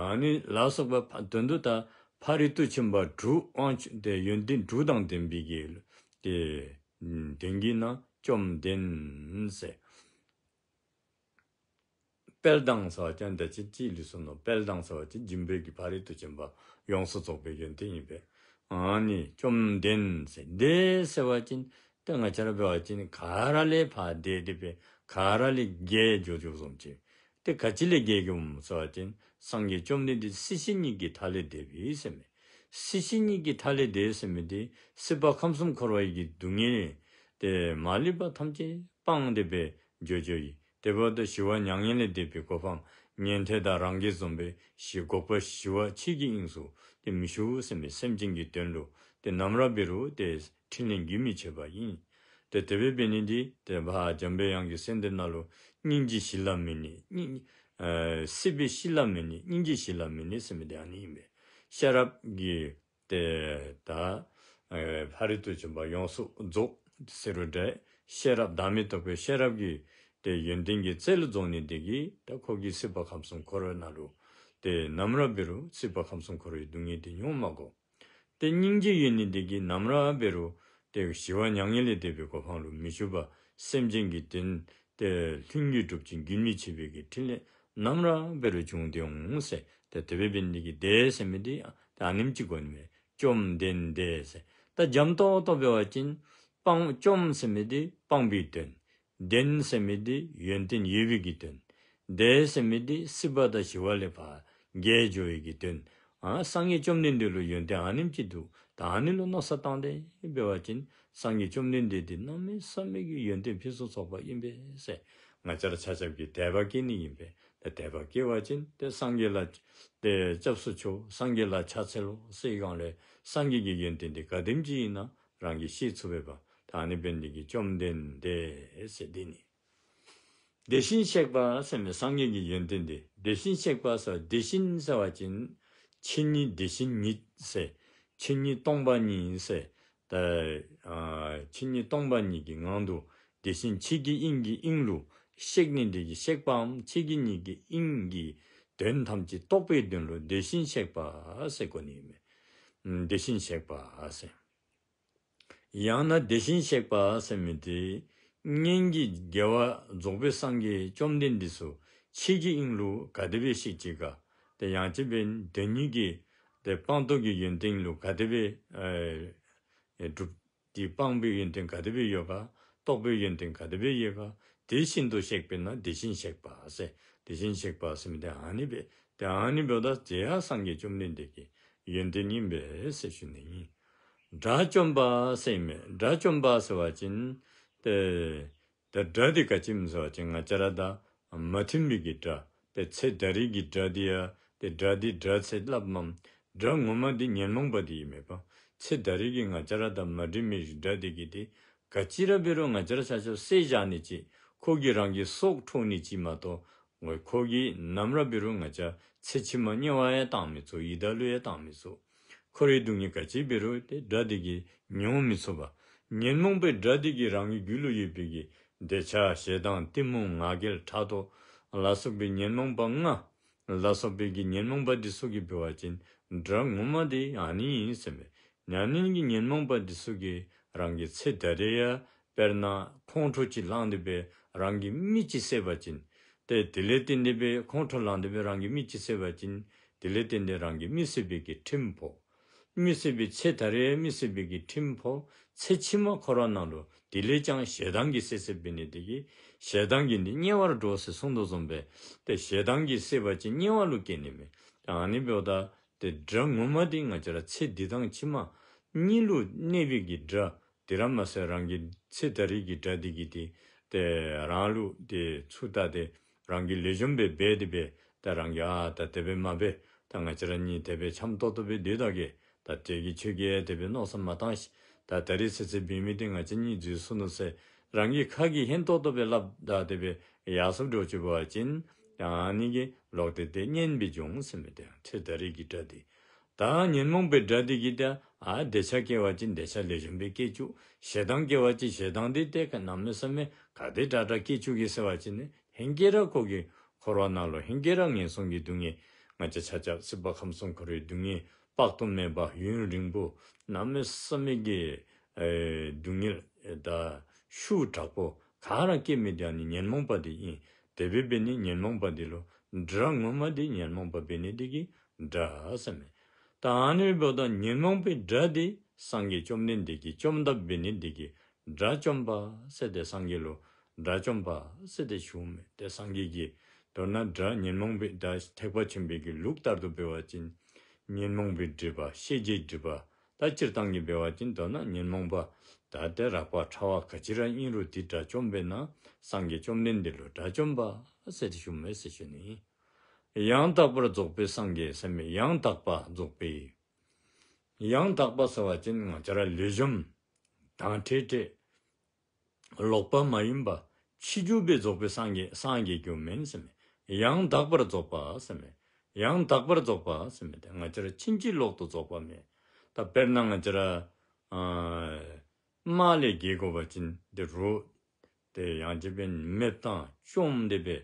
ཨ་ནི་ལ་སོགས་པ་ཕ་དོན་དུ་ད་ཕ་རོལ་ཏུ་ཕྱིན་པ་དྲུག་དབང་ཕྱུག་ཏེ་ཡོན་ཏན་དྲུག་དང་ལྡན་པའི་གི་ཏེ་ལྡན་གྱི་ན་བཅོམ་ལྡན་ཟེར། དཔལ་དང་ཟེར་བ་ཅིན་ད་ཅི་ཅི་ལུས་སོ་ནོ། དཔལ་དང་ཟེར་བ་ཅིན་སྦྱིན་པའི་གི་ཕ་རོལ་ཏུ་ཕྱིན་པ་ཡོངས་སུ་རྫོགས་པའི་ཡོན་ཏན་ཨིན་པས། ཨ་ནི་བཅོམ་ལྡན་ཟེར། འདས་ཟེར་བ་ཅིན་ཏེ་ང་བཅས་ར་འབད་བ་ཅིན་ག་ར་ལས་ཕར་འདས་ཏེ་སྦེ་ག་ར་ལས་བརྒལ་འགྱོ་འགྱོཝ་བཟུམ་ཅིག། ཏེ་ག་ཅི་ལས་བརྒལ་འགྱོཝ་སྨོ་ཟེར་བ་ཅིན་སངས་རྒྱས་བཅོམ་ལྡན་འདས་སྲིད་ཞི་གཉིས་ཀྱི་མཐའ་ལས་འདས་པའི་ཟེར་མི། སྲིད་ཞི་གཉིས་ཀྱི་མཐའ་ལས་འདས་ཟེར་མི་འདི་སྲིད་པ་ཁམས་གསུམ་འཁོར་བའི་གི་སྡུག་བསྔལ་ཏེ་མ་ལུས་པ་ཐམས་ཅད་སྤངས་ཏེ་སྦེ་འགྱོ་འགྱོཝ་ཨིན། དེ་འབདཝ་ད་ཞི་བ་མྱ་ངན་ལས་འདས་པའི་གོ་འཕང་ཉན་ཐོས་དང་རང་རྒྱལ་བཟུམ་སྦེ་ཞི་འགོག་པ་ཞི་བ་ཆོས་ཀྱི་དབྱིངས་སུ་ཏེ་མི་ཞུགས་ཟེར་མི། སེམས་ཅན་གྱི་དོན་ལུ་ཏེ་ནམ་ར་འབད་རུང་ཏེ་ཕྲིན་ལས་རྒྱུན་མི་ཆད་པ་ཨིན། ཏེ་དེ་སྦེ་འབད་ནི་འདི་ཏེ་ཕར་འཇམ་དཔལ་དབྱངས་ཀྱི་གསོལ་འདེབས་ནང་ལུ་སྙིང་རྗེ་ཞི་ལ་མི་གནས། སྙིང་ཨ་སྲིད་པའི་ཞི་ལ་མི་གནས། སྙིང་རྗེ་ཞི་ལ་མི་གནས་ཟེར་མི་འདི་ཨ་ནི་ཨིན་པས། ཤེས་རབ་ཀྱི་ཏེ་ད་ཨེ་ཕ་རོལ་ཏུ་ཕྱིན་པ་ཡོངས་སུ་རྫོགས་ཟེར་རུང་འདྲ། ཤེས་རབ་བདག་མེད་རྟོགས་པའི་ཤེས་རབ་ཀྱི་ཏེ་ཡོན་ཏན་གྱི་རྩལ་ལུ་རྫོགས་ནི་འདི་གིས་ད་ཁོ་གིས་སྲིད་པ་ཁམས་གསུམ་འཁོར་བའི་ནང་ལུ་ཏེ་ནམ་ར་འབད་རུང་སྲིད་པ་ཁམས་གསུམ་འཁོར་བའི་སྡུག་བསྔལ་འདི་མྱོང་མ་དགོ། ཏེ་སྙིང་རྗེ་ཡོད་ནི་འདི་གིས་ནམ་ར་འབད་རུང་ཏེ་ཞི་བ་མྱ་ངན་ལས་འདས་པའི་གོ་འཕང་ལུ་མི་ཞུགས་པར་སེམས་ཅན་གྱི་དོན་ཏེ་ལྷུན་གྱིས་གྲུབ་ཅིང་རྒྱུན་མི་ཆད་པའི་གི་ཕྲིན་ལས་ནམ་ར་འབད་རུང་འབྱུང་སྟེ་འོང་ཟེར། ཏེ་དེ་སྦེ་འབད་ནི་གིས་འདས་ཟེར་མི་འདི་ཏེ་ཨ་ནེམ་ཅིག་གོ་ནི་མས། བཅོམ་ལྡན་འདས་ཟེར། ད་འཇམ་ཏོག་ཏོ་འབད་བ་ཅིན་སྤང་བཅོམ་ཟེར་མི་འདི་སྤང་བའི་དོན། ལྡན་ཟེར་མི་འདི་ཡོན་ཏན་ཡོད་པའི་གི་དོན། འདས་ཟེར་མི་འདི་སྲིད་པ་དང་ཞི་བ་ལས་ཕར་བརྒལ་འགྱོ་བའི་གི་དོན། ཨ་སངས་རྒྱས་བཅོམ་ལྡན་འདས་ལུ་ཡོན་ཏན་ཨ་ནེམ་ཅིག་འདུག། ད་ཨ་ནི་ལུ་མནོ་བསམ་བཏང་སྟེ་འབད་བ་ཅིན་སངས་རྒྱས་བཅོམ་ལྡན་འདས་འདི་གནམ་མེད་ས་མེད་ཀྱི་ཡོན་ཏན་ཕུན་སུམ་ཚོགས་པ་ཨིན་པས་ཟེར། ང་བཅས་ར་ཆ་ཁྱབ་ཀྱིས་དད་པ་བསྐྱེད་ནི་ཨིན་པས། ད་དད་པ་བསྐྱེད་པ་ཅིན་ཏེ་སངས་རྒྱས་ལ་ཏེ་སྐྱབས་སུ་མཆིའོ། སངས་རྒྱས་ལ་ཕྱག་འཚལ་ལོ་ཟེར་བའི་སྒང་ལས་སངས་རྒྱས་ཀྱི་ཡོན་ཏན་འདི་ག་དེམ་ཅིག་ཨིན་ན་རང་གིས་ཤེས་ཚུགས་པས་པ། ད་ཨ་ནི་འབད་ནི་འདི་གིས་བཅོམ་ལྡན་འདས་ཟེར་འདི་ནི། དེ་བཞིན་གཤེགས་པ་ཟེར་མི་སངས་རྒྱས་ཀྱི་ཡོན་ཏན་འདི། དེ་བཞིན་གཤེགས་པ་ཟེར། དེ་བཞིན་ཟེར་བ་ཅིན་ཆོས་ཉིད་དེ་བཞིན་ཉིད་ཟེར། ཆོས་ཉིད་སྟོང་པ་ཉིད་ཟེར། ད་ཨ་ཆོས་ཉིད་སྟོང་པ་ཉིད་ཀྱི་ངང་དུ་དེ་བཞིན་ཆོས་ཀྱི་དབྱིངས་ཀྱི་དབྱིངས་ལུ་གཤེགས་ནི་འདི་གིས་གཤེགས་པའམ་ཆོས་ཀྱི་ཉིད་ཀྱི་དབྱིངས་ཀྱི་དོན་ཐམས་ཅད་རྟོགས་པའི་དོན་ལུ་དེ་བཞིན་གཤེགས་པ་ཟེར་གོ་ནི་ཨིན་མས། དེ་བཞིན་གཤེགས་པ་ཟེར། ཡང་ན་དེ་བཞིན་གཤེགས་པ་ཟེར་མི་འདི་སྔོན་གྱི་རྒྱལ་བ་རྫོགས་པའི་སངས་རྒྱས་བཅོམ་ལྡན་འདས་ཚུ་ཆོས་ཀྱི་དབྱིངས་ལུ་ག་དེ་སྦེ་གཤེགས་ཅི་ག། ཏེ་ཡང་ཅིན་འབདན་དོན་གཉིས་ཀྱི་ཏེ་སྤངས་རྟོགས་ཀྱི་ཡོན་ཏན་ལུ་ག་དེ་སྦེ་ཨེ་གྲུབ། ཏེ་སྤངས་པའི་ཡོན་ཏན་ག་དེ་སྦེ་ཡོད་ག། རྟོགས་པའི་ཡོན་ཏན་ག་དེ་སྦེ་ཡོད་ག། དེ་བཞིན་དུ་གཤེགས་པས་ན་དེ་བཞིན་གཤེགས་པ་ཟེར། དེ་བཞིན་གཤེགས་པ་ཟེར་མི་འདི་ཨ་ནི་སྦེ། ཏེ་ཨ་ནི་འབདཝ་ད་དེ་ཡང་སངས་རྒྱས་བཅོམ་ལྡན་འདས་ཀྱི་ཡོན་ཏན་ཨིན་པས་ཟེར་ཞུ་ནི་ཨིན། དགྲ་བཅོམ་པ་ཟེར་མི། དགྲ་བཅོམ་པ་ཟེར་བ་ཅིན་ཏེ་ད་དགྲ་འདི་ག་ཅི་སྨོ་ཟེར་བ་ཅིན་ང་བཅས་ར་དང་མ་མཐུན་པའི་གི་དགྲ། ཏེ་ཚེ་ད་རེས་ཀྱི་དགྲ་འདི་ཡང་ཏེ་དགྲ་འདི་དགྲ་ཟེར་སླབ་མས། དགྲ་ངོ་མ་འདི་ཉོན་མོངས་པ་འདི་ཨིན་མས་པ། ཚེ་ད་རེས་ཀྱི་ང་བཅས་ར་དང་མ་མཐུན་པའི་གི་དགྲ་འདི་གིས་ཏེ་ག་ཅི་ར་འབད་རུང་ང་བཅས་ར་ཆ་ཁྱབ་བསད་བཞག་ནི་ཅིག། ཁོ་གིས་རང་གི་སྲོག་འཕྲོག་ནི་ཅིག་མ་གཏོགས་ཁོ་གིས་ནམ་ར་འབད་རུང་ང་བཅས་ཚེ་ཕྱི་མ་དམྱལ་བ་ཡང་བཏང་མི་ཚུགས། ཡི་དྭགས་ལུ་ཡང་བཏང་མི་ཚུགས། འཁོར་བའི་སྡུག་བསྔལ་ག་ཅི་འབད་རུང་ཏེ་དགྲ་འདི་གིས་མྱོང་མི་ཚུགས་པ། ཉོན་མོངས་པའི་དགྲ་འདི་གིས་རང་གི་རྒྱུད་ལུ་ཡོད་པའི་གི་ འདོད་ཆགས་ཞེ་སྡང་གཏི་མུག་ང་རྒྱལ་ཕྲག་དོག་ལ་སོགས་པའི་ཉོན་མོངས་པ་ལྔ་ལ་སོགས་པའི་གི་ཉོན་མོངས་པ་འདི་ཚུ་གིས་འབད་བ་ཅིན་དགྲ་ངོ་མ་འདི་ཨ་ནི་ཨིན་ཟེར་མས། ཨ་ནི་གི་ཉོན་མོངས་པ་འདི་ཚུ་གིས་རང་གི་ཚེ་ད་རེས་ཡང་དཔེར་ན་ཁོང་ཁྲོ་ཅིག་ལངས་ཏེ་སྦེ་རང་གི་མི་ཅིག་བསད་པ་ཅིན་ཏེ་དེ་ལས་བརྟེན་ཏེ་སྦེ་ཁོང་ཁྲོ་ལངས་ཏེ་སྦེ་རང་གི་མི་ཅིག་བསད་པ་ཅིན་དེ་ལས་བརྟེན་ཏེ་རང་གི་མི་བསད་པའི་གི་ཁྲིམས་ཕོག། མི་བསད་པའི་ཚེ་ད་རེས་མི་བསད་པའི་གི་ཁྲིམས་ཕོག། ཚེ་ཕྱི་མ་འཁོར་བ་ནང་ལུ་དེ་ལས་ཀྱང་ཞེ་སྡང་གིས་བསད་བསདཔ་འབད་ནི་དེ་གིས་ཞེ་སྡང་གིས་ནི་དམྱལ་བར་འགྲོ་ཟེར་གསུངས་དོ་བཟུམ་སྦེ་ཏེ་ཞེ་སྡང་གིས་བསད་པ་ཅིན་དམྱལ་བ་ལུ་སྐྱེ་ནི་མས། ཨ་ནི་འབདཝ་ད་ཏེ་དགྲ་ངོ་མ་འདི་ང་བཅས་ར་ཚེ་འདི་དང་ཕྱི་མ་གཉིས་ལུ་གནོད་པའི་གི་དགྲ། དེ་ར་མ་ཚད་རང་གི་ཚེ་ད་རེས་ཀྱི་དགྲ་འདི་གིས་ཏེ་ཏེ་རང་ལུ་ཏེ་ཚུར་ལྟ་སྟེ་རང་གིས་ལེགས་ཤོམ་སྦེ་འབད་དེ་སྦེ་ད་རང་གིས་ཨ་ད་དེ་སྦེ་མ་འབད། ད་ང་བཅས་ར་གཉིས་དེ་སྦེ་འཆམ་ཏོག་ཏོ་སྦེ་སྡོད་ད་གེ། ད་དེ་གིས་ཁྱོད་ཀྱིས་དེ་སྦེ་མནོ་བསམ་མ་བཏང་ཤིག། ད་ད་རེས་ཚེ་ཚེ་འབད་མི་འདི་ང་བཅས་གཉིས་འཛོལ་སོ་ནུག་ཟེར་རང་གི་ཁ་གིས་ཧན་ཏོག་ཏོ་སྦེ་སླབ་ད་དེ་སྦེ་ཡར་སོངམ་འགྱོ་ཅི་འབད་བ་ཅིན་ཨ་ནི་གིས་ལོག་སྟེ་ཏེ་གཉེན་སྦེ་འབྱུང་ཟེར་མི་དེ་ཚེ་ད་རེས་ཀྱི་དགྲ་འདི། ད་ཉོན་མོངས་པའི་དགྲ་འདི་གིས་ད་ཨ་འདོད་ཆགས་སྐྱེ་བ་ཅིན་འདོད་ཆགས་ལེགས་ཤོམ་སྦེ་སྐྱེ་བཅུག། ཞེ་སྡང་སྐྱེ་བ་ཅིན་ཞེ་སྡང་འདི་ཏེ་ག་གནམ་མེད་ས་མེད་ག་དེ་དྲག་དྲག་སྐྱེ་བཅུག་གེ་ཟེར་བ་ཅིན་ཧེང་སྐལ་ར་ཁོ་གི་འཁོར་བ་ནང་ལུ་ཧེང་སྐལ་ར་ངན་སོང་གི་སྡུག་བསྔལ་ང་བཅས་ཆ་ཁྱབ་སྲིད་པ་ཁམས་གསུམ་འཁོར་བའི་སྡུག་བསྔལ་དཔག་ཏུ་མེད་པ་ཡུན་རིང་པོ་གནམ་མེད་ས་མེད་ཀྱི་ཨེ་སྡུག་བསྔལ་ཨེ་ད་ཤུགས་དྲག་པོ་ག་ར་སྐྱེ་མི་འདི་ཨ་ནི་ཉོན་མོངས་པ་འདི་ཨིན། དེ་སྦེ་འབད་ནི་ཉོན་མོངས་པ་འདི་ལུ་དགྲ་ངོ་མ་འདི་ཉོན་མོངས་པ་འབད་ནི་འདི་གིས་དགྲ་ཟེར་མས། ད་ཨ་ནི་འབདཝ་ད་ཉོན་མོངས་པའི་དགྲ་འདི་སངས་རྒྱས་བཅོམ་ལྡན་འདས་ཀྱིས་བཅོམ་ཐབས་འབད་ནི་འདི་གིས་དགྲ་བཅོམ་པ་ཟེར་ཏེ་སངས་རྒྱས་ལུ་དགྲ་བཅོམ་པ་ཟེར་ཏེ་ཞུཝ་མས། ཏེ་སངས་རྒྱས་ཀྱིས་མདོར་ན་དགྲ་ཉོན་མོངས་པའི་དགྲ་ཐེག་པ་ཆེན་པོའི་གི་ལུགས་ལྟར་དུ་འབད་བ་ཅིན་ཉོན་མོངས་པའི་སྒྲིབ་པ་ཤེས་བྱའི་སྒྲིབ་པ། ད་སྤྱིར་བཏང་གི་འབད་བ་ཅིན་མདོར་ན་ཉོན་མོངས་པ་ད་ཏེ་རགས་པ་ཕྲ་བ་ག་ཅི་ར་ཨིན་རུང་འདི་དགྲ་བཅོམ་པས་ན་སངས་རྒྱས་བཅོམ་ལྡན་འདས་ལུ་དགྲ་བཅོམ་པ་ཟེར་ཏེ་ཞུཝ་མས་ཟེར་ཞུ་ནི། ཡང་དག་པར་རྫོགས་པའི་སངས་རྒྱས་ཟེར་མི་ཡང་དག་པ་རྫོགས་པའི། ཡང་དག་པ་ཟེར་བ་ཅིན་ང་བཅས་ར་ལེགས་ཤོམ་དྭངས་ཁྲིག་ཁྲི་ལོག་པ་མ་ཡིན་པ་ཕྱི་འགྱུར་སྦེ་རྫོགས་པའི་སངས་རྒྱས་སངས་རྒྱས་ཀྱི་མིང་ཟེར་མས། ཡང་དག་པར་རྫོགས་པ་ཟེར་མས། ཡང་དག་པར་རྫོགས་པ་ཟེར་མི་དེ་ང་བཅས་ར་ཕྱིན་ཅི་ལོག་ཏུ་རྫོགས་པ་མེན། ད་དཔེར་ན་ང་བཅས་ར་ཨ་དམག་ལས་རྒྱལ་དགོ་པ་ཅིན་ཏེ་རོ་ཏེ་ཡང་ཅིན་སྦེ་མེདཔ་བཏང་བཅོམ་སྟེ་སྦེ་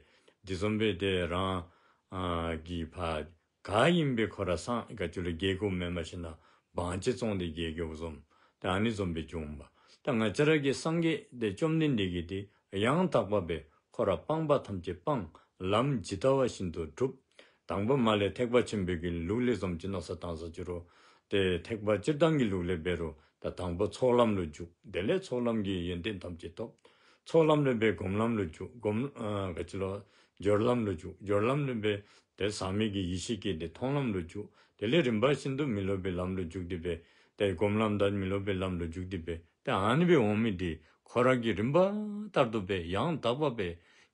དེ་བཟུམ་སྦེ་ཏེ་རང་ཨ་གི་ཕར་ག་ཨིན་པའི་ཁོ་ར་སངས་རྒྱས་ལུ་རྒྱལ་དགོཔ་མེན་པར་ཞིན་ན་དབང་ཅིག་བཙོང་སྟེ་རྒྱལ་དགོཔ་བཟུམ། ད་ཨ་ནི་བཟུམ་སྦེ་འབྱུངམ་པ། ད་ང་བཅས་ར་གི་སངས་རྒྱས་དེ་བཅོམ་ལྡན་འདས་ཀྱིས་དེ་ཡང་དག་པ་སྦེ་ཁོ་ར་སྤངས་པ་ཐམས་ཅད་སྤངས། ལམ་ཇི་ལྟ་བ་བཞིན་དུ་བསྒྲུབས། དང་པོ་མ་ལས་ཐེག་པ་ཆེན་པོའི་གི་ལུགས་ལས་བཟུམ་ཅིག་མནོ་བསམ་བཏང་ས་ཅི་རུང་། དེ་ཐེག་པ་སྤྱིར་བཏང་གི་ལུགས་ལས་འབད་རུང་ད་དང་པོ་ཚོགས་ལམ་ལུ་འཇུག། དེ་ལས་ཚོགས་ལམ་གྱི་ཡོན་ཏན་ཐམས་ཅད་ཐོབ། ཚོགས་ལམ་ལས་འབད་སྒོམ་ལམ་ལུ་འཇུག། སྒོམ་ཨ་ག་ཅི་ལོ་སྦྱོར་ལམ་ལུ་འཇུག། སྦྱོར་ལམ་ལས་འབད་དེ་ཟག་མེད་ཀྱི་ཡེ་ཤེས་སྐྱེས་ཏེ་མཐོང་ལམ་ལུ་འཇུག། དེ་ལས་རིམ་པ་བཞིན་དུ་མི་སློབ་པའི་ལམ་ལུ་འཇུག་སྟེ་སྦེ་དེ་སྒོམ་ལམ་དང་མི་སློབ་པའི་ལམ་ལུ་འཇུག་སྟེ་སྦེ་དེ་ཨ་ནི་སྦེ་འོང་མི་དེ་ཁོ་ར་གིས་རིམ་པ་ལྟར་དུ་སྦེ་ཡང་དག་པ་སྦེ་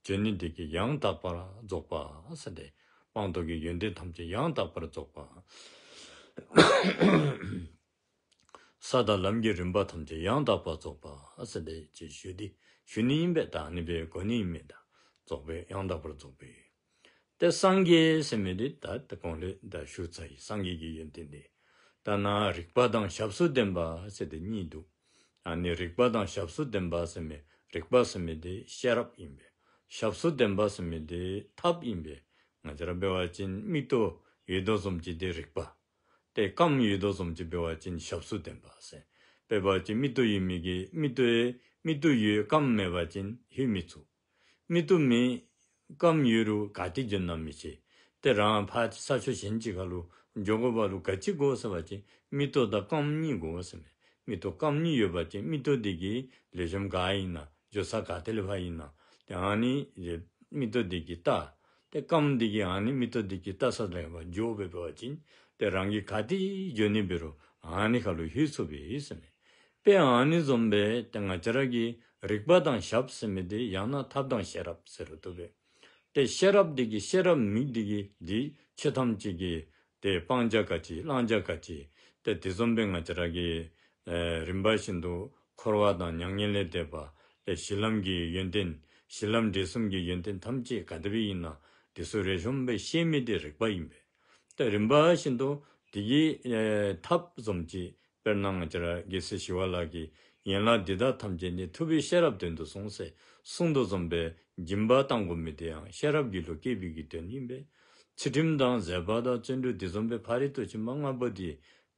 བྱོན་ནི་དེ་གིས་ཡང་དག་པར་རྫོགས་པ་ཟེར་ཏེ་སྤངས་རྟོགས་ཀྱི་ཡོན་ཏན་ཐམས་ཅད་ཡང་དག་པར་རྫོགས་པ། ས་དང་ལམ་གྱི་རིམ་པ་ཐམས་ཅད་ཡང་དག་པར་རྫོགས་པ་ཟེར་ཏེ་ཅིག་ཞུ་སྟེ་ཞུ་ནི་ཨིན་པས། ད་ཨ་ནི་སྦེ་གོ་ནི་ཨིན་མས། ད་རྫོགས་པའི་ཡང་དག་པར་རྫོགས་པའི། ཏེ་སངས་རྒྱས་ཟེར་མི་དེ་ད་ད་གོང་ལས་ད་ཞུ་ཚར་ཡི། སངས་རྒྱས་ཀྱི་ཡོན་ཏན་དེ་ད་ན་རིག་པ་དང་ཞབས་སུ་ལྡན་པ་ཟེར་ཏེ་གཉིས་འདུག། ཨ་ནི་རིག་པ་དང་ཞབས་སུ་ལྡན་པ་ཟེར་མི་རིག་པ་ཟེར་མི་དེ་ཤེས་རབ་ཨིན་པས། ཞབས་སུ་ལྡན་པ་ཟེར་མི་དེ་ཐབས་ཨིན་པས། ང་བཅས་ར་འབད་བ་ཅིན་མིག་ཏོ་ཡོད་དོ་བཟུམ་ཅིག་དེ་རིག་པ། ཏེ་རྐངམ་ཡོད་དོ་བཟུམ་ཅིག་འབད་བ་ཅིན་ཞབས་སུ་ལྡན་པ་ཟེར། དཔེ་འབད་བ་ཅིན་མིག་ཏོ་ཡོད་མི་གིས་མིག་ཏོ་ཡོད་མིག་ཏོ་ཡོད་རྐངམ་མེད་པ་ཅིན་ལྷོད་མི་ཚུགས། མིག་ཏོ་མེད་རྐངམ་ཡོད་རུང་ག་ཏེ་འགྱོ་ན་མི་ཤེས། ཏེ་རང་ཕར་ས་ཕྱོགས་གཞན་ཅིག་ཁར་ལུ་འགྱོ་དགོ་པ་ལུ་ག་ཅི་དགོ་ཟེར་བ་ཅིན་མིག་ཏོ་དང་རྐངམ་གཉིས་དགོ་ཟེར་མས། མིག་ཏོ་རྐངམ་གཉིས་ཡོད་པ་ཅིན་མིག་ཏོ་དེ་གིས་ལེགས་ཤོམ་ག་ཨིན་ན་འགྱོ་ས་ག་ཏེ་ལས་ཕར་ཨིན་ན་ཏེ་ཨ་ནི་མིག་ཏོ་དེ་གིས་བལྟ། ཏེ་རྐངམ་དེ་གིས་ཨ་ནི་མིག་ཏོ་དེ་གིས་བལྟ་ས་ལས་ཕར་འགྱོ་སྦེ་འབད་བ་ཅིན་ཏེ་རང་གིས་ག་ཏེ་འགྱོ་ནི་འབད་རུང་ཨ་ནི་ཁར་ལུ་ལྷོད་ཚུགས་པས་ཟེར་མས། དཔེ་ཨ་ནི་བཟུམ་སྦེ་ཏེ་ང་བཅས་ར་གི་རིག་པ་དང་ཞབས་ཟེར་མི་དེ་ཡང་ན་ཐབས་དང་ཤེས་རབ་ཟེར་རུང་བཏུབ་པས། ཏེ་ཤེས་རབ་དེ་གིས་ཤེས་རབ་མིག་དེ་གིས་དེ་ཆོས་ཐམས་ཅད་ཀྱི་ཏེ་སྤང་བྱ་ག་ཅི་བླང་བྱ་ག་ཅི། ཏེ་དེ་བཟུམ་སྦེ་ང་བཅས་ར་གི་ཨེ་རིམ་པ་བཞིན་དུ་འཁོར་བ་དང་མྱ་ངན་ལས་འདས་པ་ཏེ་གཞི་ལམ་གྱི་ཡོན་ཏན་གཞི་ལམ་འབྲས་གསུམ་གྱི་ཡོན་ཏན་ཐམས་ཅད་ག་དེ་སྦེ་ཨིན་ན་དེ་ཚུ་རེ་ཞུམ་སྦེ་ཤེས་མི་དེ་རིག་པ་ཨིན་པས། ཏེ་རིམ་པ་བཞིན་དུ་དེ་གི་ཨེ་ཐབས་བཟུམ་ཅིག། དཔེར་ན་ང་བཅས་ར་རྒྱལ་སྲས་ཞི་བ་ལྷ་གིས་ཡན་ལག་འདི་དག་ཐམས་ཅད་ནི་ཐུབ་པའི་ཤེས་རབ་དོན་དུ་གསུངས་ཟེར་ གསུངས་དོ་བཟུམ་སྦེ་སྦྱིན་པ་གཏང་དགོ་མི་དེ་ཡང་ཤེས་རབ་ཀྱི་ལུ་སྐྱེས་པའི་གི་དོན་ཨིན་པས། ཚུལ་ཁྲིམས་དང་བཟོད་པ་དང་བརྩོན་འགྲུས་དེ་བཟུམ་སྦེ་ཕ་རོལ་ཏུ་ཕྱིན་པ་ལྔ་པོ་དེ་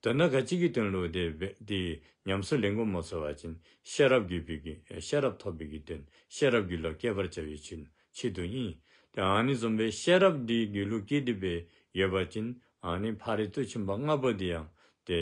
དོན་དག་ག་ཅི་གི་དོན་ལུ་དེ་སྦེ་དེ་ཉམས་སུ་ལེན་དགོཔ་སྨོ་ཟེར་བ་ཅིན་ཤེས་རབ་ཀྱི་བུ་གི་ཤེས་རབ་ཐོབ་པའི་གི་དོན་ཤེས་རབ་ཀྱི་ལུ་སྐྱེ་བར་བྱ་བའི་ཕྱིར་ཆེད་དུ་ཨིན། ཏེ་ཨ་ནི་བཟུམ་སྦེ་ཤེས་རབ་དེ་གི་ལུ་སྐྱེས་ཏེ་སྦེ་ཡོད་པ་ཅིན་ཨ་ནི་ཕ་རོལ་ཏུ་ཕྱིན་པ་ལྔ་པོ་དེ་ཡང་ཏེ་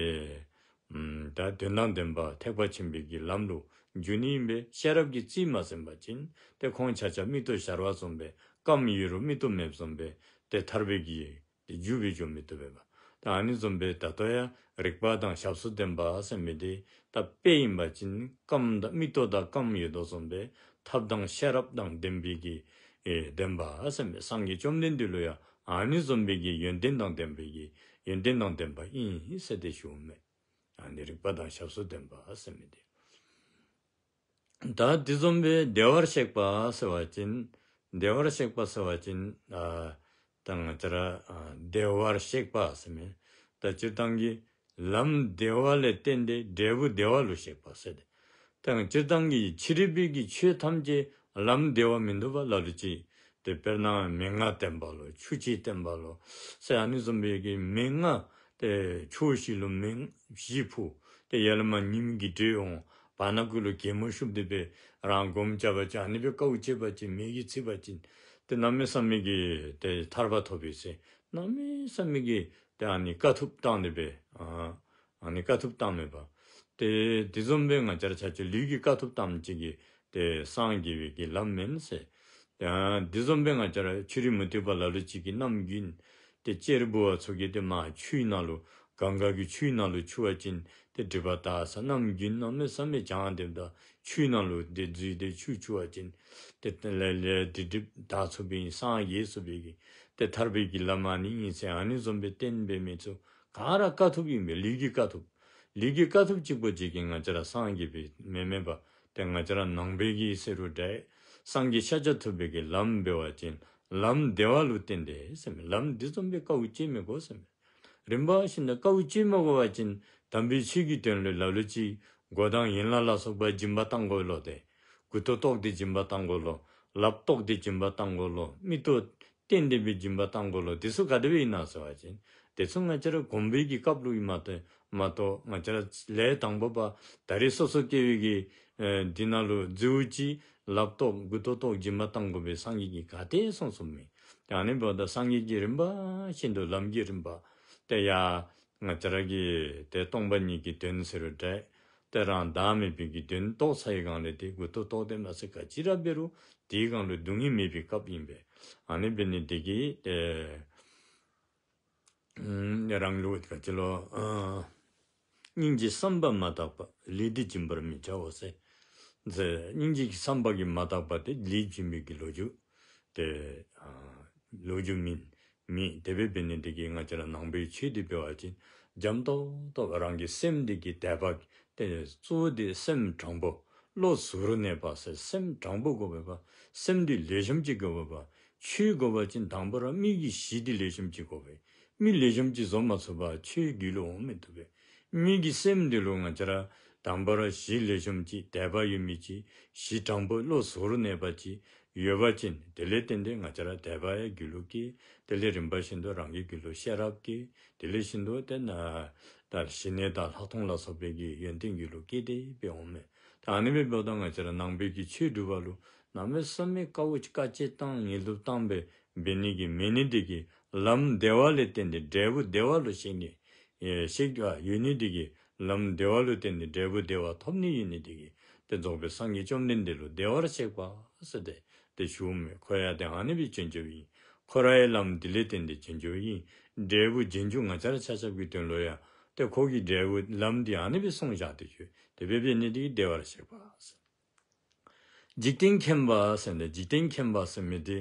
ད་དོན་དང་ལྡན་པ་ཐེག་པ་ཆེན་པོའི་གི་ལམ་ལུ་འཇུག་ནི་ཨིན་པས། ཤེས་རབ་ཀྱིས་རྩིས་མ་ཟིན་པ་ཅིན་ཏེ་ཁོང་ཆ་ཁྱབ་མིག་ཏོ་ཞར་བ་བཟུམ་སྦེ་རྐངམ་ཡོད་རུང་མིག་ཏོ་མེདཔ་བཟུམ་སྦེ་ཏེ་ཐར་པའི་གི་ཏེ་རྒྱུ་སྦེ་འགྱོ་མི་བཏུབ་པས་པ། ད་ཨ་ནི་བཟུམ་སྦེ་ད་ལྟོ་ཡང་རིག་པ་དང་ཞབས་སུ་ལྡན་པ་ཟེར་མི་དེ་ད་དཔེ་ཨིན་པ་ཅིན་རྐངམ་དང་མིག་ཏོ་དང་རྐངམ་ཡོད་དོ་བཟུམ་སྦེ་ཐབས་དང་ཤེས་རབ་དང་ལྡན་པའི་གི་ཨེ་ལྡན་པ་ཟེར་མི་སངས་རྒྱས་བཅོམ་ལྡན་འདས་ལུ་ཡང་ཨ་ནི་བཟུམ་སྦེ་གི་ཡོན་ཏན་དང་ལྡན་པའི་གི་ཡོན་ཏན་དང་ལྡན་པ་ཨིན་ཟེར་ཏེ་ཞུཝ་མས། ཨ་ནི་རིག་པ་དང་ཞབས་སུ་ལྡན་པ་ཟེར་མི་དེ། ད་དེ་བཟུམ་སྦེ་བདེ་བར་གཤེགས་པ་ཟེར་བ་ཅིན་བདེ་བར་གཤེགས་པ་ཟེར་བ་ཅིན་ཨ་ད་ང་བཅས་ར་ཨ་བདེ་བར་གཤེགས་པ་ཟེར་མི་ད་སྤྱིར་བཏང་གི་ལམ་བདེ་བ་ལས་བརྟེན་ཏེ་འབྲས་བུ་བདེ་བ་ལུ་གཤེགས་པ་ཟེར་ཏེ། ད་སྤྱིར་བཏང་གི་ཕྱི་རོལ་པའི་གི་ཆོས་ཐམས་ཅད་ལམ་བདེ་བ་མིན་འདུག་པ། ལ་ལུ་ཅིག་ཏེ་དཔེར་ན་མན་ངག་བསྟན་པ་ལོ། ཆོས་ཀྱི་བསྟན་པ་ལོ། ཟེར་ཨ་ནི་བཟུམ་སྦེ་གི་མན་ངག་ཏེ་ཕྱོགས་བཞི་ལུ་མེ་བཞི་འཕུ། ཏེ་ཡར་ལས་མར་ཉིམ་གྱིས་དྲོད་འོང་། བར་ན་གུ་ལུ་གད་མོ་ཤོར་ཏེ་སྦེ་རང་སྒོམ་རྐྱབ་པ་ཅིན་ཨ་ནི་སྦེ་དཀའཝ་སྤྱད་པ་ཅིན་མེ་གིས་ཚིག་པ་ཅིན་ཏེ་གནམ་མེད་ས་མེད་ཀྱི་ཏེ་ཐར་པ་ཐོབ་པས་ཟེར་གནམ་མེད་ས་མེད་ཀྱི་ཏེ་ཨ་ནི་དཀའ་ཐུབ་བཏང་སྟེ་སྦེ་ཨ་ཨ་ནི་དཀའ་ཐུབ་བཏངམ་མས་པ། ཏེ་དེ་བཟུམ་སྦེ་ང་བཅས་ར་ཆ་ཁྱབ་ལུས་ཀྱི་དཀའ་ཐུབ་བཏངམ་ཅིག་གིས་ཏེ་སངས་རྒྱས་པའི་གི་ལམ་མེན་ཟེར། ཡང་དེ་བཟུམ་སྦེ་ང་བཅས་ར་ཕྱི་རོལ་མུ་སྟེགས་པ་ལ་ལུ་ཅིག་གིས་གནམ་དགུན་ཏེ་གཅེར་བུ་བ་ཚུ་གིས་ཏེ་མར་ཆུའི་ནང་ལུ་གངྒཱ་གི་ཆུའི་ནང་ལུ་འཁྱུ་བ་ཅིན་ཏེ་སྒྲིབ་པ་དག་ས། གནམ་དགུན་གནམ་མེད་ས་མེད་གྱང་སྡེབ་ད་ཆུའི་ནང་ལུ་ཏེ་འཛུལ་ཏེ་ཆུ་འཁྱུ་བ་ཅིན་ཏེ་ཏེ་ལས་ལས་ཏེ་སྒྲིབ་དག་ཚུགས་པའི་སངས་རྒྱས་ཚུགས་པའི་གི་ཏེ་ཐར་པའི་གི་ལམ་ཨ་ནི་ཨིན་ཟེར་ཨ་ནི་བཟུམ་སྦེ་བསྟན་པའི་མི་ཚུ་ག་ར་དཀའ་ཐུབ་ཨིན་པས། ལུས་ཀྱི་དཀའ་ཐུབ། ལུས་ཀྱི་དཀའ་ཐུབ་གཅིག་པོ་ཅིག་གིས་ང་བཅས་ར་སངས་རྒྱས་པའི་མེན་མེན་པ། ཏེ་ང་བཅས་ར་ནང་པའི་གི་ཟེར་རུང་འདྲ་སངས་རྒྱས་ཤཱཀྱ་ཐུབ་པའི་གི་ལམ་འབད་བ་ཅིན་ལམ་བདེ་བ་ལུ་བརྟེན་ཏེ་ཟེར་མི་ལམ་འདི་བཟུམ་སྦེ་དཀའཝ་སྤྱད་མི་དགོ་ཟེར་མི། རིམ་པ་བཞིན་དུ་དཀའཝ་སྤྱད་མ་དགོ་པ་ཅིན་དམ་པའི་ཆོས་ཀྱི་དོན་ལུ་ལ་ལུ་ཅིག་མགོ་དང་ཡན་ལག་ལ་སོགས་པ་སྦྱིན་པ་བཏང་དགོ་ལོ། ཏེ་མགུ་ཏོ་བཏོག་སྟེ་སྦྱིན་པ་བཏང་དགོ་ལོ། ལགཔ་བཏོག་སྟེ་སྦྱིན་པ་བཏང་དགོ་ལོ། མིག་ཏོ་བཏོན་ཏེ་སྦེ་སྦྱིན་པ་བཏང་དགོ་ལོ། དེ་ཚུ་ག་དེ་སྦེ་ཨིན་ན་ཟེར་བ་ཅིན་དེ་ཚུ་ང་བཅས་ར་གོམས་པའི་གི་སྐབས་ལུ་ཨིན་མ་གཏོགས་མ་གཏོགས་ང་བཅས་ར་ལས་དང་པོ་པ་ད་རེས་སོ་སོ་སྐྱེ་བོའི་གི་ཨེ་འདི་ནང་ལུ་རྫིཝ་ཅིག་ལགཔ་བཏོག་མགུ་ཏོ་བཏོག་སྦྱིན་པ་བཏང་དགོ་པའི་སངས་རྒྱས་ཀྱིས་ག་ཏེ་གསུངས་གསུངསམ་མས། ཏེ་ཨ་ནི་འབདཝ་ད་སངས་རྒྱས་ཀྱིས་རིམ་པ་བཞིན་དུ་ལམ་གྱི་རིམ་པ་ཏེ་ཡ་ང་བཅས་ར་གི་ཏེ་སྟོང་པ་ཉིད་ཀྱི་དོན་ཟེར་རུང་འདྲ། ཏེ་རང་བདག་མེད་པའི་གི་དོན་རྟོགས་ཚར་བའི་སྒང་ལས་ཏེ་མགུ་ཏོ་བཏོག་སྟེ་མ་ཚད་ག་ཅི་ར་འབད་རུང་དེའི་སྒང་ལུ་སྡུག་བསྔལ་མེད་པའི་སྐབས་ཨིན་པས། ཨ་ནི་འབད་ནི་དེ་གིས་ཏེ་ཨམ་རང་ལུ་ག་ཅི་ལོ་ཨ་སྙིང་རྗེའི་བསམ་པ་མ་དག་པ་ལས་འདི་སྦྱིན་པར་མི་བྱའོ་ཟེར། ཟེར་སྙིང་རྗེ་གི་བསམ་པ་གིས་མ་དག་པ་དེ་ལས་སྦྱིན་པའི་གི་ལོ་རྒྱུས་ཏེ་ཨ་ལོ་རྒྱུས་མེན། མེན། དེ་སྦེ་འབད་ནི་དེ་གིས་ང་བཅས་ར་ནང་པའི་ཆོས་འདི་འབད་བ་ཅིན་འཇམ་ཏོག་ཏོ་རང་གི་སེམས་འདི་གི་དད་པ་ཏེ་གཙོ་བོ་དེ་སེམས་དྲང་པོ་བློ་གཟུ་བོར་གནས་པ་ཟེར་སེམས་དྲང་པོ་དགོ་པས་པ། སེམས་འདི་ལེགས་ཤོམ་ཅིག་དགོ་པས་པ། ཆོས་དགོ་པ་ཅིན་དང་པ་ར་མི་གི་གཞི་འདི་ལེགས་ཤོམ་ཅིག་དགོ་པས། མི་ལེགས་ཤོམ་ཅིག་བཟོ་མ་ཚུགས་པར་ཆོས་རྒྱུད་ལུ་འོང་མི་བཏུབ་པས། མི་གི་སེམས་འདི་ལུ་ང་བཅས་ར་དང་པ་ར་གཞི་ལེགས་ཤོམ་ཅིག་དད་པ་ཡོད་མི་ཅིག་གཞི་དྲང་པོ་བློ་གཟུ་བོར་གནས་པ་ཅིག་ཡོད་པ་ཅིན་དེ་ལས་བརྟེན་ཏེ་ང་བཅས་ར་དད་པ་ཡང་རྒྱུད་ལུ་སྐྱེ། དེ་ལས་རིམ་པ་བཞིན་དུ་རང་གི་རྒྱུད་ལུ་ཤེས་རབ་སྐྱེ། དེ་ལས་བཞིན་དུ་ཏེ་ན་ད་ཞི་གནས་དང་ལྷག་མཐོང་ལ་སོགས་པའི་གི་ཡོན་ཏན་རྒྱུད་ལུ་སྐྱེ་སྟེ་སྦེ་འོང་མས། ད་ཨ་ནི་སྦེ་འབདཝ་ད་ང་བཅས་ར་ནང་པའི་གི་ཆོས་སྒྲུབ་པ་ལུ་གནམ་མེད་ས་མེད་དཀའཝ་དཀའ་སྤྱད་བཏང་ངལ་དུབ་བཏང་སྦེ་འབད་ནི་གི་མེད་ནི་དེ་གིས་ལམ་བདེ་བ་ལས་བརྟེན་ཏེ་འབྲས་བུ་བདེ་བ་ལུ་གཤེགས་ནི་ཨེ་གཤེགས་ཡོད་ནི་དེ་གིས་ལམ་བདེ་བ་ལུ་བརྟེན་ཏེ་འབྲས་བུ་བདེ་བ་ཐོབ་ནི་ཡོད་ནི་དེ་གིས་ཏེ་རྫོགས་པའི་སངས་རྒྱས་བཅོམ་ལྡན་འདས་ལུ་བདེ་བར་གཤེགས་པ་ཟེར་ཏེ་ཏེ་ཞུཝ་མས། ཁོ་ཡང་ཏེ་ཨ་ནི་སྦེ་བྱོན་བྱོནམ་ཨིན། ཁོ་ར་ཡང་ལམ་འདི་ལས་བརྟེན་ཏེ་བྱོན་བྱོནམ་ཨིན། འབྲས་བུ་རྗེས་འཇུག་ང་བཅས་ར་ཆ་ཁྱབ་ཀྱི་དོན་ལུ་ཡང་ཏེ་ཁོ་གིས་འབྲས་བུ་ལམ་འདི་ཨ་ནི་སྦེ་གསུངས་བཞག་སྟེ་ཡོད། དེ་སྦེ་འབད་ནི་དེ་གིས་བདེ་བར་གཤེགས་པ་ཟེར། འཇིག་རྟེན་མཁྱེན་པ་ཟེར་ནི་འཇིག་རྟེན་མཁྱེན་པ་ཟེར་མི་དེ་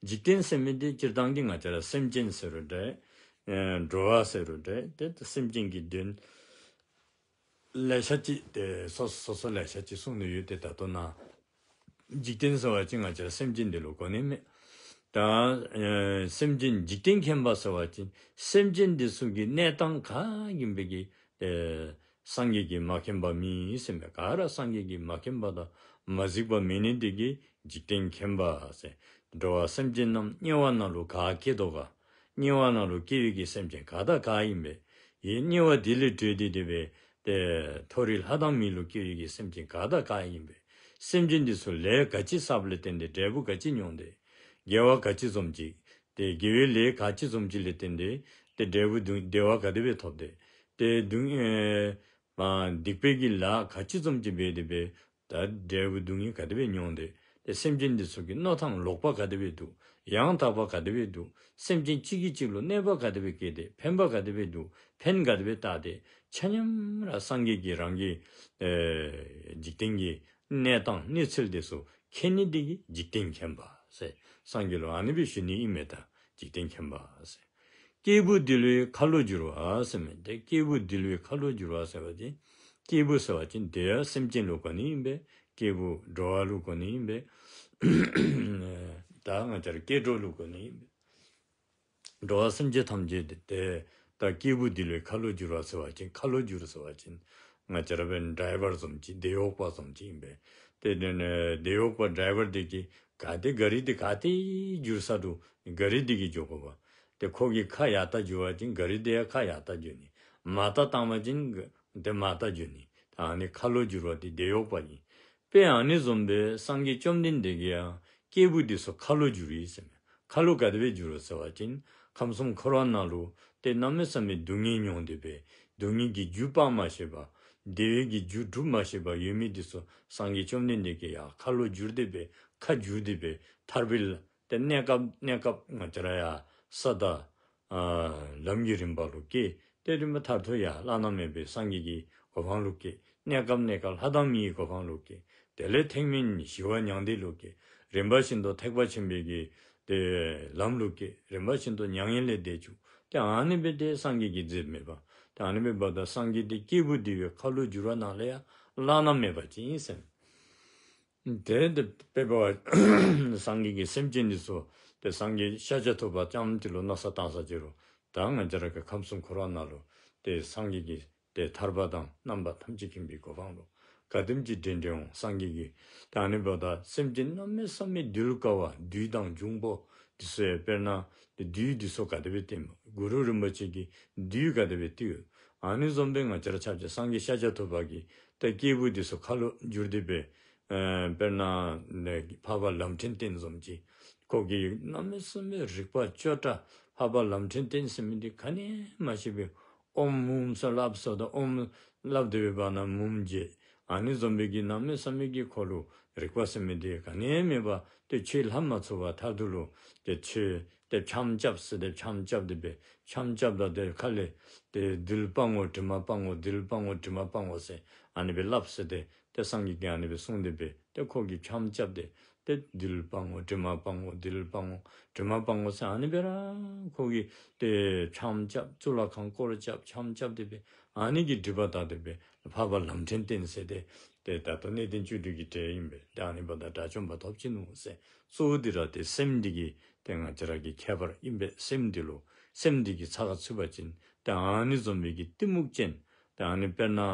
འཇིག་རྟེན་ཟེར་མི་དེ་སྤྱིར་བཏང་གི་ང་བཅས་ར་སེམས་ཅན་ཟེར་རུང་འདྲ་ཨེ་འགྲོ་བ་ཟེར་རུང་འདྲ་ཏེ་སེམས་ཅན་གྱི་དོན་ལེ་ཤ་ཅིག་ཏེ་སོ་སོ་སོ་ལེ་ཤ་ཅིག་གསུངས་ནི་ཡོད། ཏེ་ད་ལྟོ་ནཱ་འཇིག་རྟེན་ཟེར་བ་ཅིན་ང་བཅས་ར་སེམས་ཅན་འདི་ལུ་གོ་ནི་མས། ད་ཨེ་སེམས་ཅན་འཇིག་རྟེན་མཁྱེན་པ་ཟེར་བ་ཅིན་སེམས་ཅན་འདི་ཚུ་གི་གནས་སྟངས་ག་ཨིན་པའི་གི་ཨེ་སངས་རྒྱས་ཀྱིས་མ་མཁྱེན་པ་མེད་ཟེར་མས། ག་ར་སངས་རྒྱས་ཀྱིས་མ་མཁྱེན་པ་དང་ མ་གཟིགས་པ་མེད་ནི་འདི་གིས་འཇིག་རྟེན་མཁྱེན་པ་ཟེར། འགྲོ་བ་སེམས་ཅན་རྣམས་དམྱལ་བ་ནང་ལུ་ག་སྐྱེ་དོ་ག། དམྱལ་བ་ནང་ལུ་སྐྱེ་བའི་གི་སེམས་ཅན་ག་དང་ག་ཨིན་པས། ཡང་དམྱལ་བ་འདི་ལས་གྲོལ་ཏེ་དེ་སྦེ་ཏེ་མཐོ་རིས་ལྷ་དང་མི་ལུ་སྐྱེ་བའི་གི་སེམས་ཅན་ག་དང་ག་ཨིན་པས། སེམས་ཅན་འདི་ཚུ་ལས་ག་ཅི་བསགས་པ་ལས་བརྟེན་ཏེ་འབྲས་བུ་ག་ཅི་མྱོང་སྟེ། དགེ་བ་ག་ཅི་བཟུམ་ཅིག། ཏེ་དགེ་བའི་ལས་ག་ཅི་བཟུམ་ཅིག་ལས་བརྟེན་ཏེ་ཏེ་འབྲས་བུ་སྡུག་བདེ་བ་ག་དེ་སྦེ་ཐོབ་སྟེ། ཏེ་སྡུག་ཨེ་མ་སྡིག་པའི་གི་ལཱ་ག་ཅི་བཟུམ་ཅིག་འབད་དེ་སྦེ་ད་འབྲས་བུ་སྡུག་བསྔལ་ག་དེ་སྦེ་མྱོང་སྟེ། ཏེ་སེམས་ཅན་འདི་ཚུ་གི་མནོ་ཐངས་ལོག་པ་ག་དེ་སྦེ་འདུག། ཡང་དག་པ་ག་དེ་སྦེ་འདུག། སེམས་ཅན་གཅིག་གིས་གཅིག་ལུ་གནོད་པ་ག་དེ་སྦེ་བསྐྱལ་ཏེ་ཕན་པ་ག་དེ་སྦེ་འདུག། ཕན་ག་དེ་སྦེ་བཏགས་ཏེ་ཆ་མཉམ་ར་སངས་རྒྱས་ཀྱིས་རང་གི་ཨེ་འཇིག་རྟེན་གྱི་གནས་སྟངས་གནས་ཚུལ་འདི་ཚུ་མཁྱེན་ནི་འདི་གིས་འཇིག་རྟེན་མཁྱེན་པ་ཟེར་སངས་རྒྱས་ལུ་ཨ་ནི་སྦེ་ཞུ་ནི་ཨིན་མས། ད་འཇིག་རྟེན་མཁྱེན་པ་ཟེར། སྐྱེས་བུ་འདུལ་བའི་ཁ་ལོ་བསྒྱུར་བ་ཟེར་མི་འདི་སྐྱེས་བུ་འདུལ་བའི་ཁ་ལོ་བསྒྱུར་བ་ཟེར་བ་ཅིན་སྐྱེས་བུ་ཟེར་བ་ཅིན་དེ་ཡང་སེམས་ཅན་ལུ་གོ་ནི་ཨིན་པས། སྐྱེས་བུ་འགྲོ་བ་ལུ་གོ་ནི་ཨིན་པས། ད་ང་བཅས་ར་སྐྱེ་འགྲོ་ལུ་གོ་ནི་ཨིན་པས། འགྲོ་བ་སེམས་ཅན་ཐམས་ཅད་དེ་ཏེ་ད་སྐྱེས་བུ་འདུལ་བའི་ཁ་ལོ་བསྒྱུར་བ་ཟེར་བ་ཅིན་ཁ་ལོ་བསྒྱུར་ཟེར་བ་ཅིན་ང་བཅས་ར་འབདན་ཌའི་བར་བཟུམ་ཅིག་དེད་གཡོགཔ་བཟུམ་ཅིག་ཨིན་པས། ཏེ་དེ་ནི་དེད་གཡོགཔ་ཌའི་བར་འདི་གིས་ག་ཏེ་ག་རི་འདི་ག་ཏེ་བསྒྱུར་ས་འདུག། ག་རི་འདི་གིས་འགྱོ་དགོ་པས། ཏེ་ཁོ་གིས་ཁ་ཡར་ལྟ་བསྒྱུར་བ་ཅིན་ག་རི་འདི་ཡང་ཁ་ཡར་ལྟ་འགྱོ་ནི། མར་ལྟ་བཏང་བ་ཅིན་ཏེ་མར་ལྟ་འགྱོ་ནི། ད་ཨ་ནི་ཁ་ལོ་བསྒྱུར་བ་འདི་དེད་གཡོགཔ་ཨིན། དཔེ་ཨ་ནི་བཟུམ་སྦེ་སངས་རྒྱས་བཅོམ་ལྡན་འདས་ཀྱིས་ཡང་སྐྱེས་བུ་འདི་ཚུ་ཁ་ལོ་བསྒྱུར་ཡི་ཟེར་མས། ཁ་ལོ་ག་དེ་སྦེ་བསྒྱུར་ཟེར་བ་ཅིན་ཁམས་གསུམ་འཁོར་བ་ནང་ལུ་ཏེ་གནམ་མེད་ས་མེད་སྡུག་བསྔལ་མྱོང་སྟེ་སྦེ་སྡུག་བསྔལ་གྱི་རྒྱུ་སྤང་མ་ཤེས་པར་བདེ་བའི་གི་རྒྱུ་སྒྲུབ་མ་ཤེས་པར་ཡོད་མི་འདི་ཚུ་སངས་རྒྱས་བཅོམ་ལྡན་འདས་ཀྱིས་ཡང་ཁ་ལོ་བསྒྱུར་ཏེ་སྦེ་ཁ་བསྒྱུར་ཏེ་སྦེ་ཐར་པའི་ཏེ་གནས་སྐབས་གནས་སྐབས་ང་བཅས་ར་ཡང་ས་དང་ཨ་ལམ་གྱི་རིམ་པ་ལུ་སྐྱེ། ཏེ་རིམ་པ་མཐར་ཐུག་ཡང་བླ་ན་མེད་པའི་སངས་རྒྱས་ཀྱི་གོ་འཕང་ལུ་སྐྱེ། གནས་སྐབས་གནས་སྐབས་ལྷ་དང་མིའི་གོ་འཕང་ལུ་སྐྱེ། དེ་ལས་ཐེག་དམན་ཞི་བ་མྱང་འདས་ལུ་སྐྱེ། རིམ་པ་བཞིན་དུ་ཐེག་པ་ཆེན་པོའི་གི་ཏེ་ལམ་ལུ་སྐྱེ། རིམ་པ་བཞིན་དུ་མྱ་ངན་ལས་འདས་བཅུག། ཏེ་ཨ་ནི་སྦེ་ཏེ་སངས་རྒྱས་ཀྱིས་མཛད་མི་འབད། ཏེ་ཨ་ནི་སྦེ་འབདཝ་ད་སངས་རྒྱས་འདི་སྐྱེས་བུ་འདུལ་བའི་ཁ་ལོ་བསྒྱུར་བ་ནང་ལས་ཡང་བླ་ན་མེད་པ་ཅིག་ཨིན་ཟེར། ཏེ་དེ་དཔེ་འབད་བ་སངས་རྒྱས་ཀྱིས་སེམས་ཅན་འདི་ཚུ་ཏེ་སངས་རྒྱས་ཤཱཀྱ་ཐུབ་པ་ཙམ་ཅིག་ལུ་མནོ་བསམ་བཏང་ས་ཅིག་རུང་ད་ང་བཅས་ར་གི་ཁམས་གསུམ་འཁོར་བ་ནང་ལུ་ཏེ་སངས་རྒྱས་ཀྱི་ཏེ་ཐར་པ་དང་རྣམ་པ་ཐམས་ཅད་མཁྱེན་པའི་གོ་འཕང་ལུ་ག་དེམ་ཅིག་འདྲེན་འདྲེན་འོང་། སངས་རྒྱས་ཀྱིས་ད་ཨ་ནི་འབདཝ་ད་སེམས་ཅན་གནམ་མེད་ས་མེད་འདུལ་དཀའ་བ་བདུད་དང་འབྱུང་པོ་འདི་ཚུ་ཡང་དཔེར་ན་ཏེ་བདུད་འདི་ཚུ་ག་དེ་སྦེ་བཏུལ་མི་གུ་རུ་རིན་པོ་ཆེ་གིས་བདུད་ག་དེ་སྦེ་བཏུལ། ཨ་ནི་བཟུམ་སྦེ་ང་བཅས་ར་ཆ་ཁྱབ་སངས་རྒྱས་ཤཱཀྱ་ཐུབ་པ་གིས་ཏེ་སྐྱེས་བུ་འདི་ཚུ་ཁ་ལོ་བསྒྱུར་ཏེ་སྦེ་ཨེ་དཔེར་ན་ནི་འཕགས་པ་ལམ་འདྲེན་བསྟན་བཟུམ་ཅིག། ཁོ་གིས་གནམ་མེད་ས་མེད་རིག་པ་བཅུ་ཕྲག་འཕགས་པ་ལམ་འདྲེན་བསྟན་ཟེར་མི་འདི་ག་ནི་མ་ཤེས་པའི་ཨོཾ་ཧཱུྃ་ཟེར་སླབ་སོ་ད་ཨོཾ་སླབ་སྟེ་སྦེ་འབད་ན་མུམ་བརྗེད། ཨ་ནི་བཟུམ་སྦེ་གི་གནམ་མེད་ས་མེད་ཀྱི་ཁོ་ལུ་རིག་པ་ཟེར་མི་འདི་ག་ནི་མེད་པར་ཏེ་ཆོས་ལྷབ་མ་ཚུགས་པར་མཐར་ཐུག་ལུ་ཏེ་ཆོས་ཏེ་འཆམ་རྐྱབ་ཟེར་ཏེ་འཆམ་རྐྱབ་སྟེ་སྦེ་འཆམ་རྐྱབ་ད་ཏེ་ཁ་ལས་ཏེ་རྡུལ་སྤང་ངོ་དྲི་མ་སྤང་ངོ་རྡུལ་སྤང་ངོ་དྲི་མ་སྤང་ངོ་ཟེར་ཨ་ནི་སྦེ་སླབ་ཟེར་ཏེ་ཏེ་སངས་རྒྱས་ཀྱིས་ཨ་ནི་སྦེ་གསུངས་ཏེ་སྦེ་ཏེ་ཁོ་གིས་འཆམ་རྐྱབ་སྟེ་ཏེ་རྡུལ་སྤང་ངོ་དྲི་མ་སྤང་ངོ་རྡུལ་སྤང་ངོ་དྲི་མ་སྤང་ངོ་ཟེར་ཨ་ནི་སྦེ་ར་ཁོ་གིས་ཏེ་འཆམ་རྐྱབ་གཙུག་ལག་ཁང་བསྐོར་རྐྱབ་འཆམ་རྐྱབ་སྟེ་སྦེ་ཨ་ནི་གི་སྒྲིབ་པ་དག་སྟེ་སྦེ་འཕགས་པ་ལམ་འདྲེན་བསྟན་ཟེར་ཏེ་ཏེ་ད་ལྟོ་གནས་བརྟན་བཅུ་དྲུག་གི་གྲས་ཨིན་པས། ཏེ་ཨ་ནི་འབདཝ་ད་དགྲ་བཅོམ་པ་ཐོབ་ཅི་ནུག་ཟེར། གཙོ་བོ་འདི་ར་ཏེ་སེམས་འདི་གིས་ཏེ་ང་བཅས་ར་གི་ཁྱད་པར་ཨིན་པས། སེམས་འདི་ལུ་སེམས་འདི་གིས་ཚ་ག་ཚུད་པ་ཅིན་ཏེ་ཨ་ནི་བཟུམ་སྦེ་གི་གཏི་མུག་ཅན་ཏེ་ཨ་ནི་དཔེར་ན་ཨ་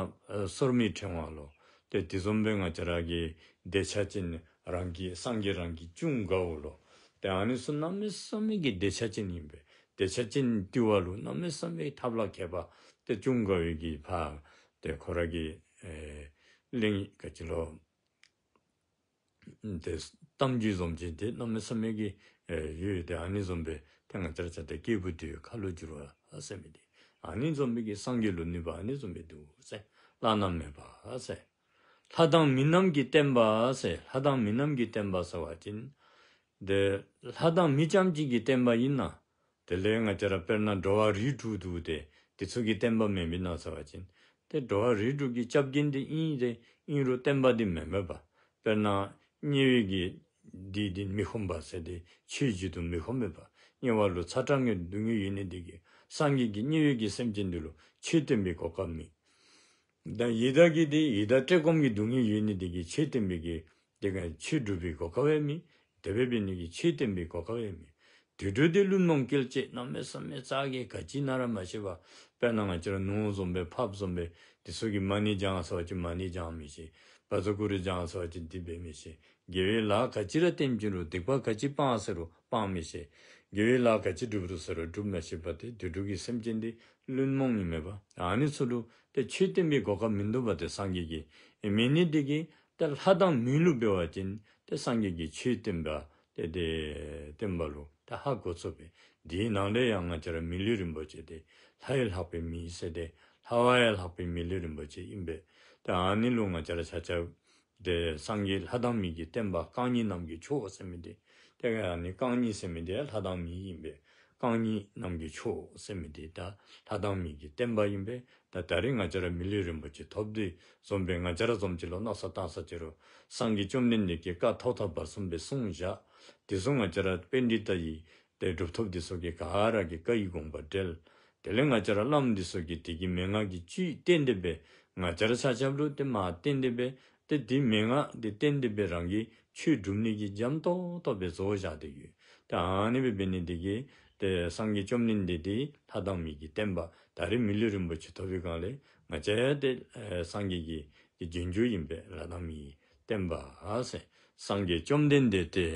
སོར་མོའི་ཕྲེང་བ་ལུ་ཏེ་དེ་བཟུམ་སྦེ་ང་བཅས་ར་གི་འདོད་ཆགས་ཅན་རང་གི་སངས་རྒྱས་རང་གི་ཅུང་དགའ་བོ་ལུ་ཏེ་ཨ་ནི་ཚུ་གནམ་མེད་ས་མེད་ཀྱི་འདོད་ཆགས་ཅན་ཨིན་པས། འདོད་ཆགས་ཅན་བཏུལ་བ་ལུ་གནམ་མེད་ས་མེད་ཐབས་ལ་མཁས་པ་ཏེ་ཅུང་དགའ་བོའི་གི་ཕར་ཏེ་ཁོ་ར་གི་ཨེ་གླིང་ག་ཅི་ལོ་ཏེ་གཏམ་རྒྱུད་བཟུམ་ཅིག་ཏེ་གནམ་མེད་ས་མེད་ཀྱི་ཨེ་ཡོད། ཏེ་ཨ་ནི་བཟུམ་སྦེ་ཏེ་ང་བཅས་ར་ཆ་ཏེ་སྐྱེས་བུ་འདུལ་བའི་ཁ་ལོ་བསྒྱུར་བ་ཟེར་མི་འདི་ཨ་ནི་བཟུམ་སྦེ་གི་སངས་རྒྱས་ལུ་ནུས་པ་ཨ་ནི་བཟུམ་སྦེ་འདུག་ཟེར། བླ་ན་མེད་པ་ཟེར། ལྷ་དང་མི་རྣམས་ཀྱི་བསྟན་པ་ཟེར། ལྷ་དང་མི་རྣམས་ཀྱི་བསྟན་པ་ཟེར་བ་ཅིན་ཏེ་ལྷ་དང་མི་རྐྱངམ་གཅིག་གི་བསྟན་པ་ཨིན་ན། དེ་ལས་ང་བཅས་ར་དཔེར་ན་འགྲོ་བ་རིགས་དྲུག་འདུག། ཏེ་དེ་ཚུ་གི་བསྟན་པ་མེན་པས་ན་ཟེར་བ་ཅིན་ཏེ་འགྲོ་བ་རིགས་དྲུག་གི་སྐྱབས་མགོན་འདི་ཨིན། ཏེ་ཨིན་རུང་བསྟན་པ་འདི་མེན་མས་པ། དཔེར་ན་དམྱལ་བའི་གི་འདི་འདི་མི་ཁོམ་པ་ཟེར་ཏེ་ཆོས་བརྗོད་དུ་མི་ཁོམ་མས་པ། དམྱལ་བ་ལུ་ཚ་གྲང་གི་སྡུག་བསྔལ་ཡོད་ནི་འདི་གིས་སངས་རྒྱས་ཀྱིས་དམྱལ་བའི་གི་སེམས་ཅན་འདི་ལུ་ཆོས་སྟོན་པའི་གོ་སྐབས་མེད། ད་ཡི་དྭགས་ཀྱི་འདི་ཡི་དྭགས་བཀྲེས་སྐོམ་གྱི་སྡུག་བསྔལ་ཡོད་ནི་འདི་གིས་ཆོས་སྟོན་པའི་གི་དེ་ག་ཆོས་སྒྲུབ་པའི་གོ་སྐབས་ཡང་མེད། དེ་སྦེ་འབད་ནི་གིས་ཆོས་སྟོན་པའི་གོ་སྐབས་ཡང་མེད། དུད་འགྲོ་འདི་བླུན་རྨོངས་སྐྱེལ་ཅེས་གནམ་མེད་ས་མེད་ཙག་གེ་ག་ཅི་ཨིན་ན་ར་མ་ཤེས་པར་དཔེར་ན་ང་བཅས་ར་ནོར་བཟུམ་སྦེ་ཕགཔ་བཟུམ་སྦེ་དེ་ཚུ་གིས་མ་ཎི་བགྱང་ཟེར་བ་ཅིན་མ་ཎི་བགྱང་མི་ཤེས། བཛྲ་གུ་རུ་བགྱང་ཟེར་བ་ཅིན་དེ་འབད་མི་ཤེས། དགེ་བའི་ལཱ་ག་ཅི་ར་བསྟེན་ཅི་རུང་། སྡིག་པ་ག་ཅི་སྤང་ཟེར་རུང་སྤང་མི་ཤེས། དགེ་བའི་ལཱ་ག་ཅི་སྒྲུབ་རུང་ཟེར་རུང་སྒྲུབ་མ་ཤེས་པ་དེ་དུད་འགྲོ་གི་སེམས་ཅན་དེ་བླུན་རྨོངས་ཨིན་མས་པ། ཨ་ནི་ཚུ་ལུ་ཏེ་ཆོས་བསྟན་པའི་གོ་སྐབས་མིན་འདུག་པ། ཏེ་སངས་རྒྱས་ཀྱིས་མེད་ནི་དེ་གིས་ཏེ་ལྷ་དང་མི་ལུ་འབད་བ་ཅིན་ཏེ་སངས་རྒྱས་ཀྱིས་ཆོས་བསྟན་པ་ཏེ་ཏེ་བསྟན་པ་ལུ་ད་ཧ་གོ་ཚུགས་པས། དེའི་ནང་ལས་ཡང་ང་བཅས་ར་མི་ལུས་རིན་པོ་ཆེ་དེ་ལྷ་ཡི་ལྷག་པའི་མི་ཟེར་ཏེ་ལྷ་བ་ཡི་ལྷག་པའི་མི་ལུས་རིན་པོ་ཆེ་ཨིན་པས། ད་ཨ་ནི་ལུ་ང་བཅས་ར་ཆ་ཁྱབ་ཏེ་སངས་རྒྱས་ལྷ་དང་མི་གི་བསྟན་པ་རྐང་གཉིས་རྣམས་ཀྱི་མཆོག་ཟེར་མི་དེ། ཏེ་ཨ་ནི་རྐང་གཉིས་ཟེར་མི་དེ་ལྷ་དང་མི་ཨིན་པས། རྐང་གཉིས་རྣམས་ཀྱི་མཆོག་ཟེར་མི་དེ་ད་ལྷ་དང་མི་གི་བསྟན་པ་ཨིན་པས། ད་ད་རིས་ང་བཅས་ར་མི་ལུས་རིན་པོ་ཆེ་ཐོབ་དེ་བཟུམ་སྦེ་ང་བཅས་ར་བཟུམ་ཅིག་ལུ་མནོ་བསམ་བཏང་ས་ཅི་རུང་སངས་རྒྱས་བཅོམ་ལྡན་འདས་ཀྱིས་བཀའ་ཐོག་མཐའ་བར་གསུམ་སྦེ་གསུངས་བཞག། དེ་ཚུ་ང་བཅས་ར་པཎྜི་ཏ་ཡི་ཏེ་གྲུབ་ཐོབ་དེ་ཚུ་གིས་ག་ར་གིས་བཀའ་ཡི་དགོངས་པ་འགྲེལ། དེ་ལས་ང་བཅས་ར་བླམ་དེ་ཚུ་གིས་དེ་གི་མན་ངག་གི་བཅུད་བསྟན་ཏེ་སྦེ་ང་བཅས་ར་ཆ་ཁྱབ་ལུ་ཏེ་མར་བསྟན་ཏེ་སྦེ་ཏེ་དེ་མན་ངག་དེ་བསྟན་ཏེ་སྦེ་རང་གིས་ཆོས་སྒྲུབ་ནི་གི་འཇམ་ཏོག་ཏོ་སྦེ་བཟོ་བཞག་སྟེ་ཡོད། ཏེ་ཨ་ནི་སྦེ་འབད་ནི་དེ་གིས་ཏེ་སངས་རྒྱས་བཅོམ་ལྡན་འདས་དེ་ལྷ་དང་མི་གི་བསྟན་པ། ད་རིས་མི་ལུས་རིན་པོ་ཆེ་ཐོབ་པའི་སྒང་ལས་ང་བཅས་ཏེ་ཨེ་སངས་རྒྱས་ཀྱི་ཏེ་རྗེས་འཇུག་ཨིན་པས། ལྷ་དང་མི་གི་བསྟན་པ་ཟེར། སངས་རྒྱས་བཅོམ་ལྡན་འདས་དེ་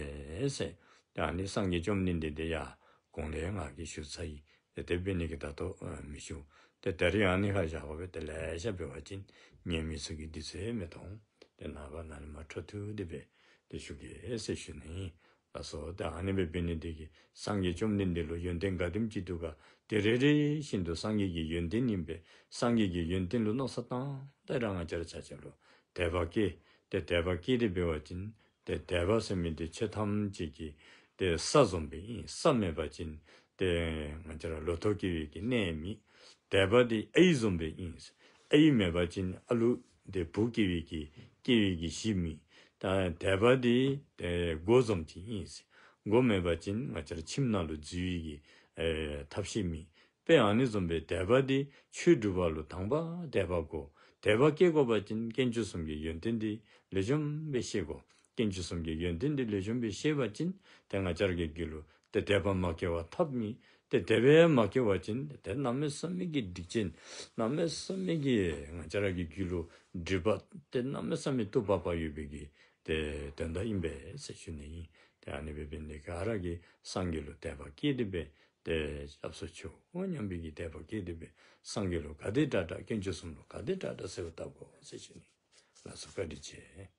ཟེར། ད་ཨ་ནི་སངས་རྒྱས་བཅོམ་ལྡན་འདས་དེ་ཡང་གོང་ལས་ང་གིས་ཞུ་ཚར་ཡི། ཏེ་དེ་འབད་ནི་གིས་ད་ལྟོ་ཨ་མི་ཞུ། ཏེ་ད་རིས་ཨ་ནི་ཁར་བཞག་དགོ་པས། ཏེ་ལེ་ཤ་འབད་བ་ཅིན་ཉན་མི་ཚུ་གིས་དུས་ཚོད་མི་ཐོང་། ཏེ་ནངས་པ་ནང་ལས་མར་འཕྲོ་མཐུད་དེ་སྦེ་ཏེ་ཞུ་གེ་ཟེར་ཞུ་ནི་ཨིན། ལགས་སོ། ཏེ་ཨ་ནི་སྦེ་འབད་ནི་དེ་གིས་སངས་རྒྱས་བཅོམ་ལྡན་འདས་ལུ་ཡོན་ཏན་ག་དེམ་ཅིག་འདུག་ག། ཏེ་རེ་རེ་བཞིན་དུ་སངས་རྒྱས་ཀྱི་ཡོན་ཏན་ཨིན་པས། སངས་རྒྱས་ཀྱི་ཡོན་ཏན་ལུ་མནོ་བསམ་བཏང་། ཏེ་ར་ང་བཅས་ར་ཆ་ཁྱབ་ལུ་དད་པ་སྐྱེ། ཏེ་དད་པ་སྐྱེ་སྟེ་འབད་བ་ཅིན་ཏེ་དད་པ་ཟེར་མི་དེ་ཆོས་ཐམས་ཅད་ཀྱི་ཏེ་ས་བཟུམ་སྦེ་ཨིན། ས་མེད་པ་ཅིན་ཏེ་ང་བཅས་ར་ལོ་ཐོག་སྐྱེ་བའི་གི་གནས་མེད། དད་པ་དེ་ཨའི་བཟུམ་སྦེ་ཨིན། ཨའི་མེད་པ་ཅིན་ཨ་ལུ་དེ་བུ་སྐྱེ་བའི་གི་སྐྱེ་བའི་གི་གཞི་མེད། ད་དད་པ་དེ་ཏེ་སྒོ་བཟུམ་ཅིག་ཨིན། སྒོ་མེད་པ་ཅིན་ང་བཅས་ར་ཁྱིམ་ནང་ལུ་འཛུལ་བའི་གི་ཨེ་ཐབས་ཤེས་མེད། དཔེ་ཨ་ནི་བཟུམ་སྦེ་དད་པ་དེ་ཆོས་སྒྲུབ་པ་ལུ་དང་པ་དད་པ་དགོ། དད་པ་སྐྱེ་དགོ་པ་ཅིན་དཀོན་མཆོག་གསུམ་གྱི་ཡོན་ཏན་དེ་ལེགས་ཤོམ་སྦེ་ཤེས་དགོ། དཀོན་མཆོག་གསུམ་གྱི་ཡོན་ཏན་དེ་ལེགས་ཤོམ་སྦེ་ཤེས་པ་ཅིན་ཏེ་ང་བཅས་ར་གི་རྒྱུད་ལུ་ཏེ་དད་པ་མ་སྐྱེ་བར་ཐབས་མེད། ཏེ་དད་པ་མ་སྐྱེ་བ་ཅིན་ཏེ་གནམ་མེད་ས་མེད་ཀྱི་སྡིག་ཅན། གནམ་མེད་ས་མེད་ཀྱི་ང་བཅས་ར་གི་རྒྱུད་ལུ་སྒྲིབ་པ་ཏེ་གནམ་མེད་ས་མེད་སྟོབས་འབག་འབག་ཡོད་པའི་གི་ཏེ་དོན་དག་ཨིན་པས་ཟེར་ཞུ་ནི་ཨིན། ཏེ་ཨ་ནི་སྦེ་འབད་ནི་དེ་གིས་ག་ར་གིས་སངས་རྒྱས་ལུ་དད་པ་སྐྱེ་སྟེ་སྦེ་ཏེ་སྐྱབས་སུ་མཆིའོ་སྙམ་པའི་གི་དད་པ་སྐྱེ་སྟེ་སྦེ་སངས་རྒྱས་ལུ་ག་དེ་དྲག་དྲག་དཀོན་མཆོག་གསུམ་ལུ་ག་དེ་དྲག་དྲག་གསོལ་བ་བཏབ་དགོ་ཟེར་ཞུ་ནི། ལགས་སོ། བཀའ་དྲིན་ཆེ།